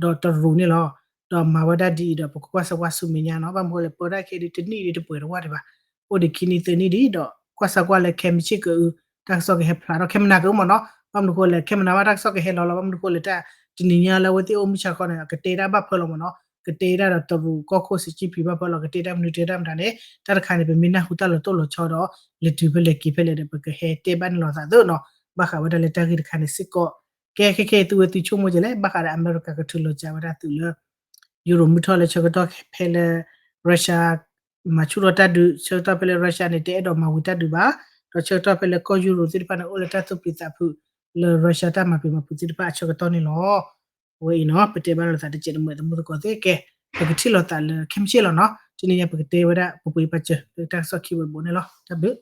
ဒီးတရူးန့ၣ်လီၤ. ဒီးမၤဝဲဒၣ်ဒ်အံၤဒီး ပကကွၢ်စၢၤကွၢ်ဆူမဲာ်ညါနီၤ, ဘၣ်မနုၤဃိလဲၣ် ပၢတၢ်ခဲဒုးတနံၣ်ဒုးတပှဲၤတဝၢ်ဒံးဘၣ်, အိၣ်ဒံးခံနံၣ်သၢနံၣ်ဒံးဒီး ကွၢ်စၢၤကွၢ်လၢခဲမုၢ်ဆ့ၣ်ကအု တၢ်ကစီၣ်ကဟဲဖျါထီၣ် ခဲမုၢ်နၤကအုမ့ၢ်နီၤ, ဘၣ်မနုၤဃိလဲၣ် ခဲမုၢ်နၤဘၣ်တၢ်ကစီၣ်ကဟဲလီၤလီၤ, ဘၣ်မနုၤဃိလဲၣ် တၢ်တနံၤညါလၢအဝဲသ့ၣ်အိၣ်မုၢ်ဆါခီန့ၣ် ကတဲဒၣ်ဘၣ်ဖၢလီၤမ့ၢ်နီၤ, ကတဲဒၣ်ဒီးတရူးကီၢ်ခိၣ်စံးကံၣ်ဖံးဘၣ်ဖၢလီၤ, ကတဲဒၣ်မနုၤတဲဒၣ်မတၤန့ၣ်, တၢ်တခါန့ၣ် ပမ့ၢ်နၢ်ဟူတၢ်လီၤတိၢ်လီၤဆီဒီး လဲၤတုၤဖဲလဲၣ်က့ၤဖဲလဲၣ်ဒီး ပကဟဲတဲဘၣ်န့ၢ်လိာ်သးသ့နီၤ, ဘၣ်ဃးဝဲဒၣ်လၢတၢ်ဂ့ၢ်တခါန့ၣ်စ့ၢ်ကီး, ကဲခဲခဲအံၤ သုဝဲသုဆိကမိၣ်ကလဲၣ် ဘၣ်ဃးဒီးအမဲရကၤကထုးလီၤစှၤဝဲဒၣ်သုးလၢ ယူရိၤမုၢ်ထီၣ်လၢဆၢကတီၢ်ဖဲလၢ Russia မၤဆူၣ်ထီၣ်တၢ်ဒုး ဆၢကတီၢ်ဖဲလၢ Russia န့ၣ် တအဲၣ်ဒိးမၤဝံၤတၢ်ဒုးဘၣ်, ဒီးဆၢကတီၢ်ဖဲလၢကီၢ်ယူရိၤသ့ၣ်တဖၣ်န့ၣ် အိၣ်လၢတၢ်သူၣ်ပျံၤသးဖုး လၢ Russia တၢ်မၤပျံၤမၤဖုးသ့ၣ်တဖၣ်အဆၢကတီၢ်န့ၣ်လီၤ. အဝဲအံၤနီၤ ပတဲဘၣ်လိာ်သးတကဲးတမံၤ သမူသကိးသ့ၣ်ကဲ, ပကထံၣ်လိာ်သးလၢခဲမုၢ်ဆ့ၣ်လီၤနီၤ. တနံၤညါပကတဲဝဲဒၣ် ပပှ့ၤပာ်စၢၤ လၢတၢ်ကစီၣ်ခံဘိတဘိန့ၣ်လီၤ. တၢ်ဘျုး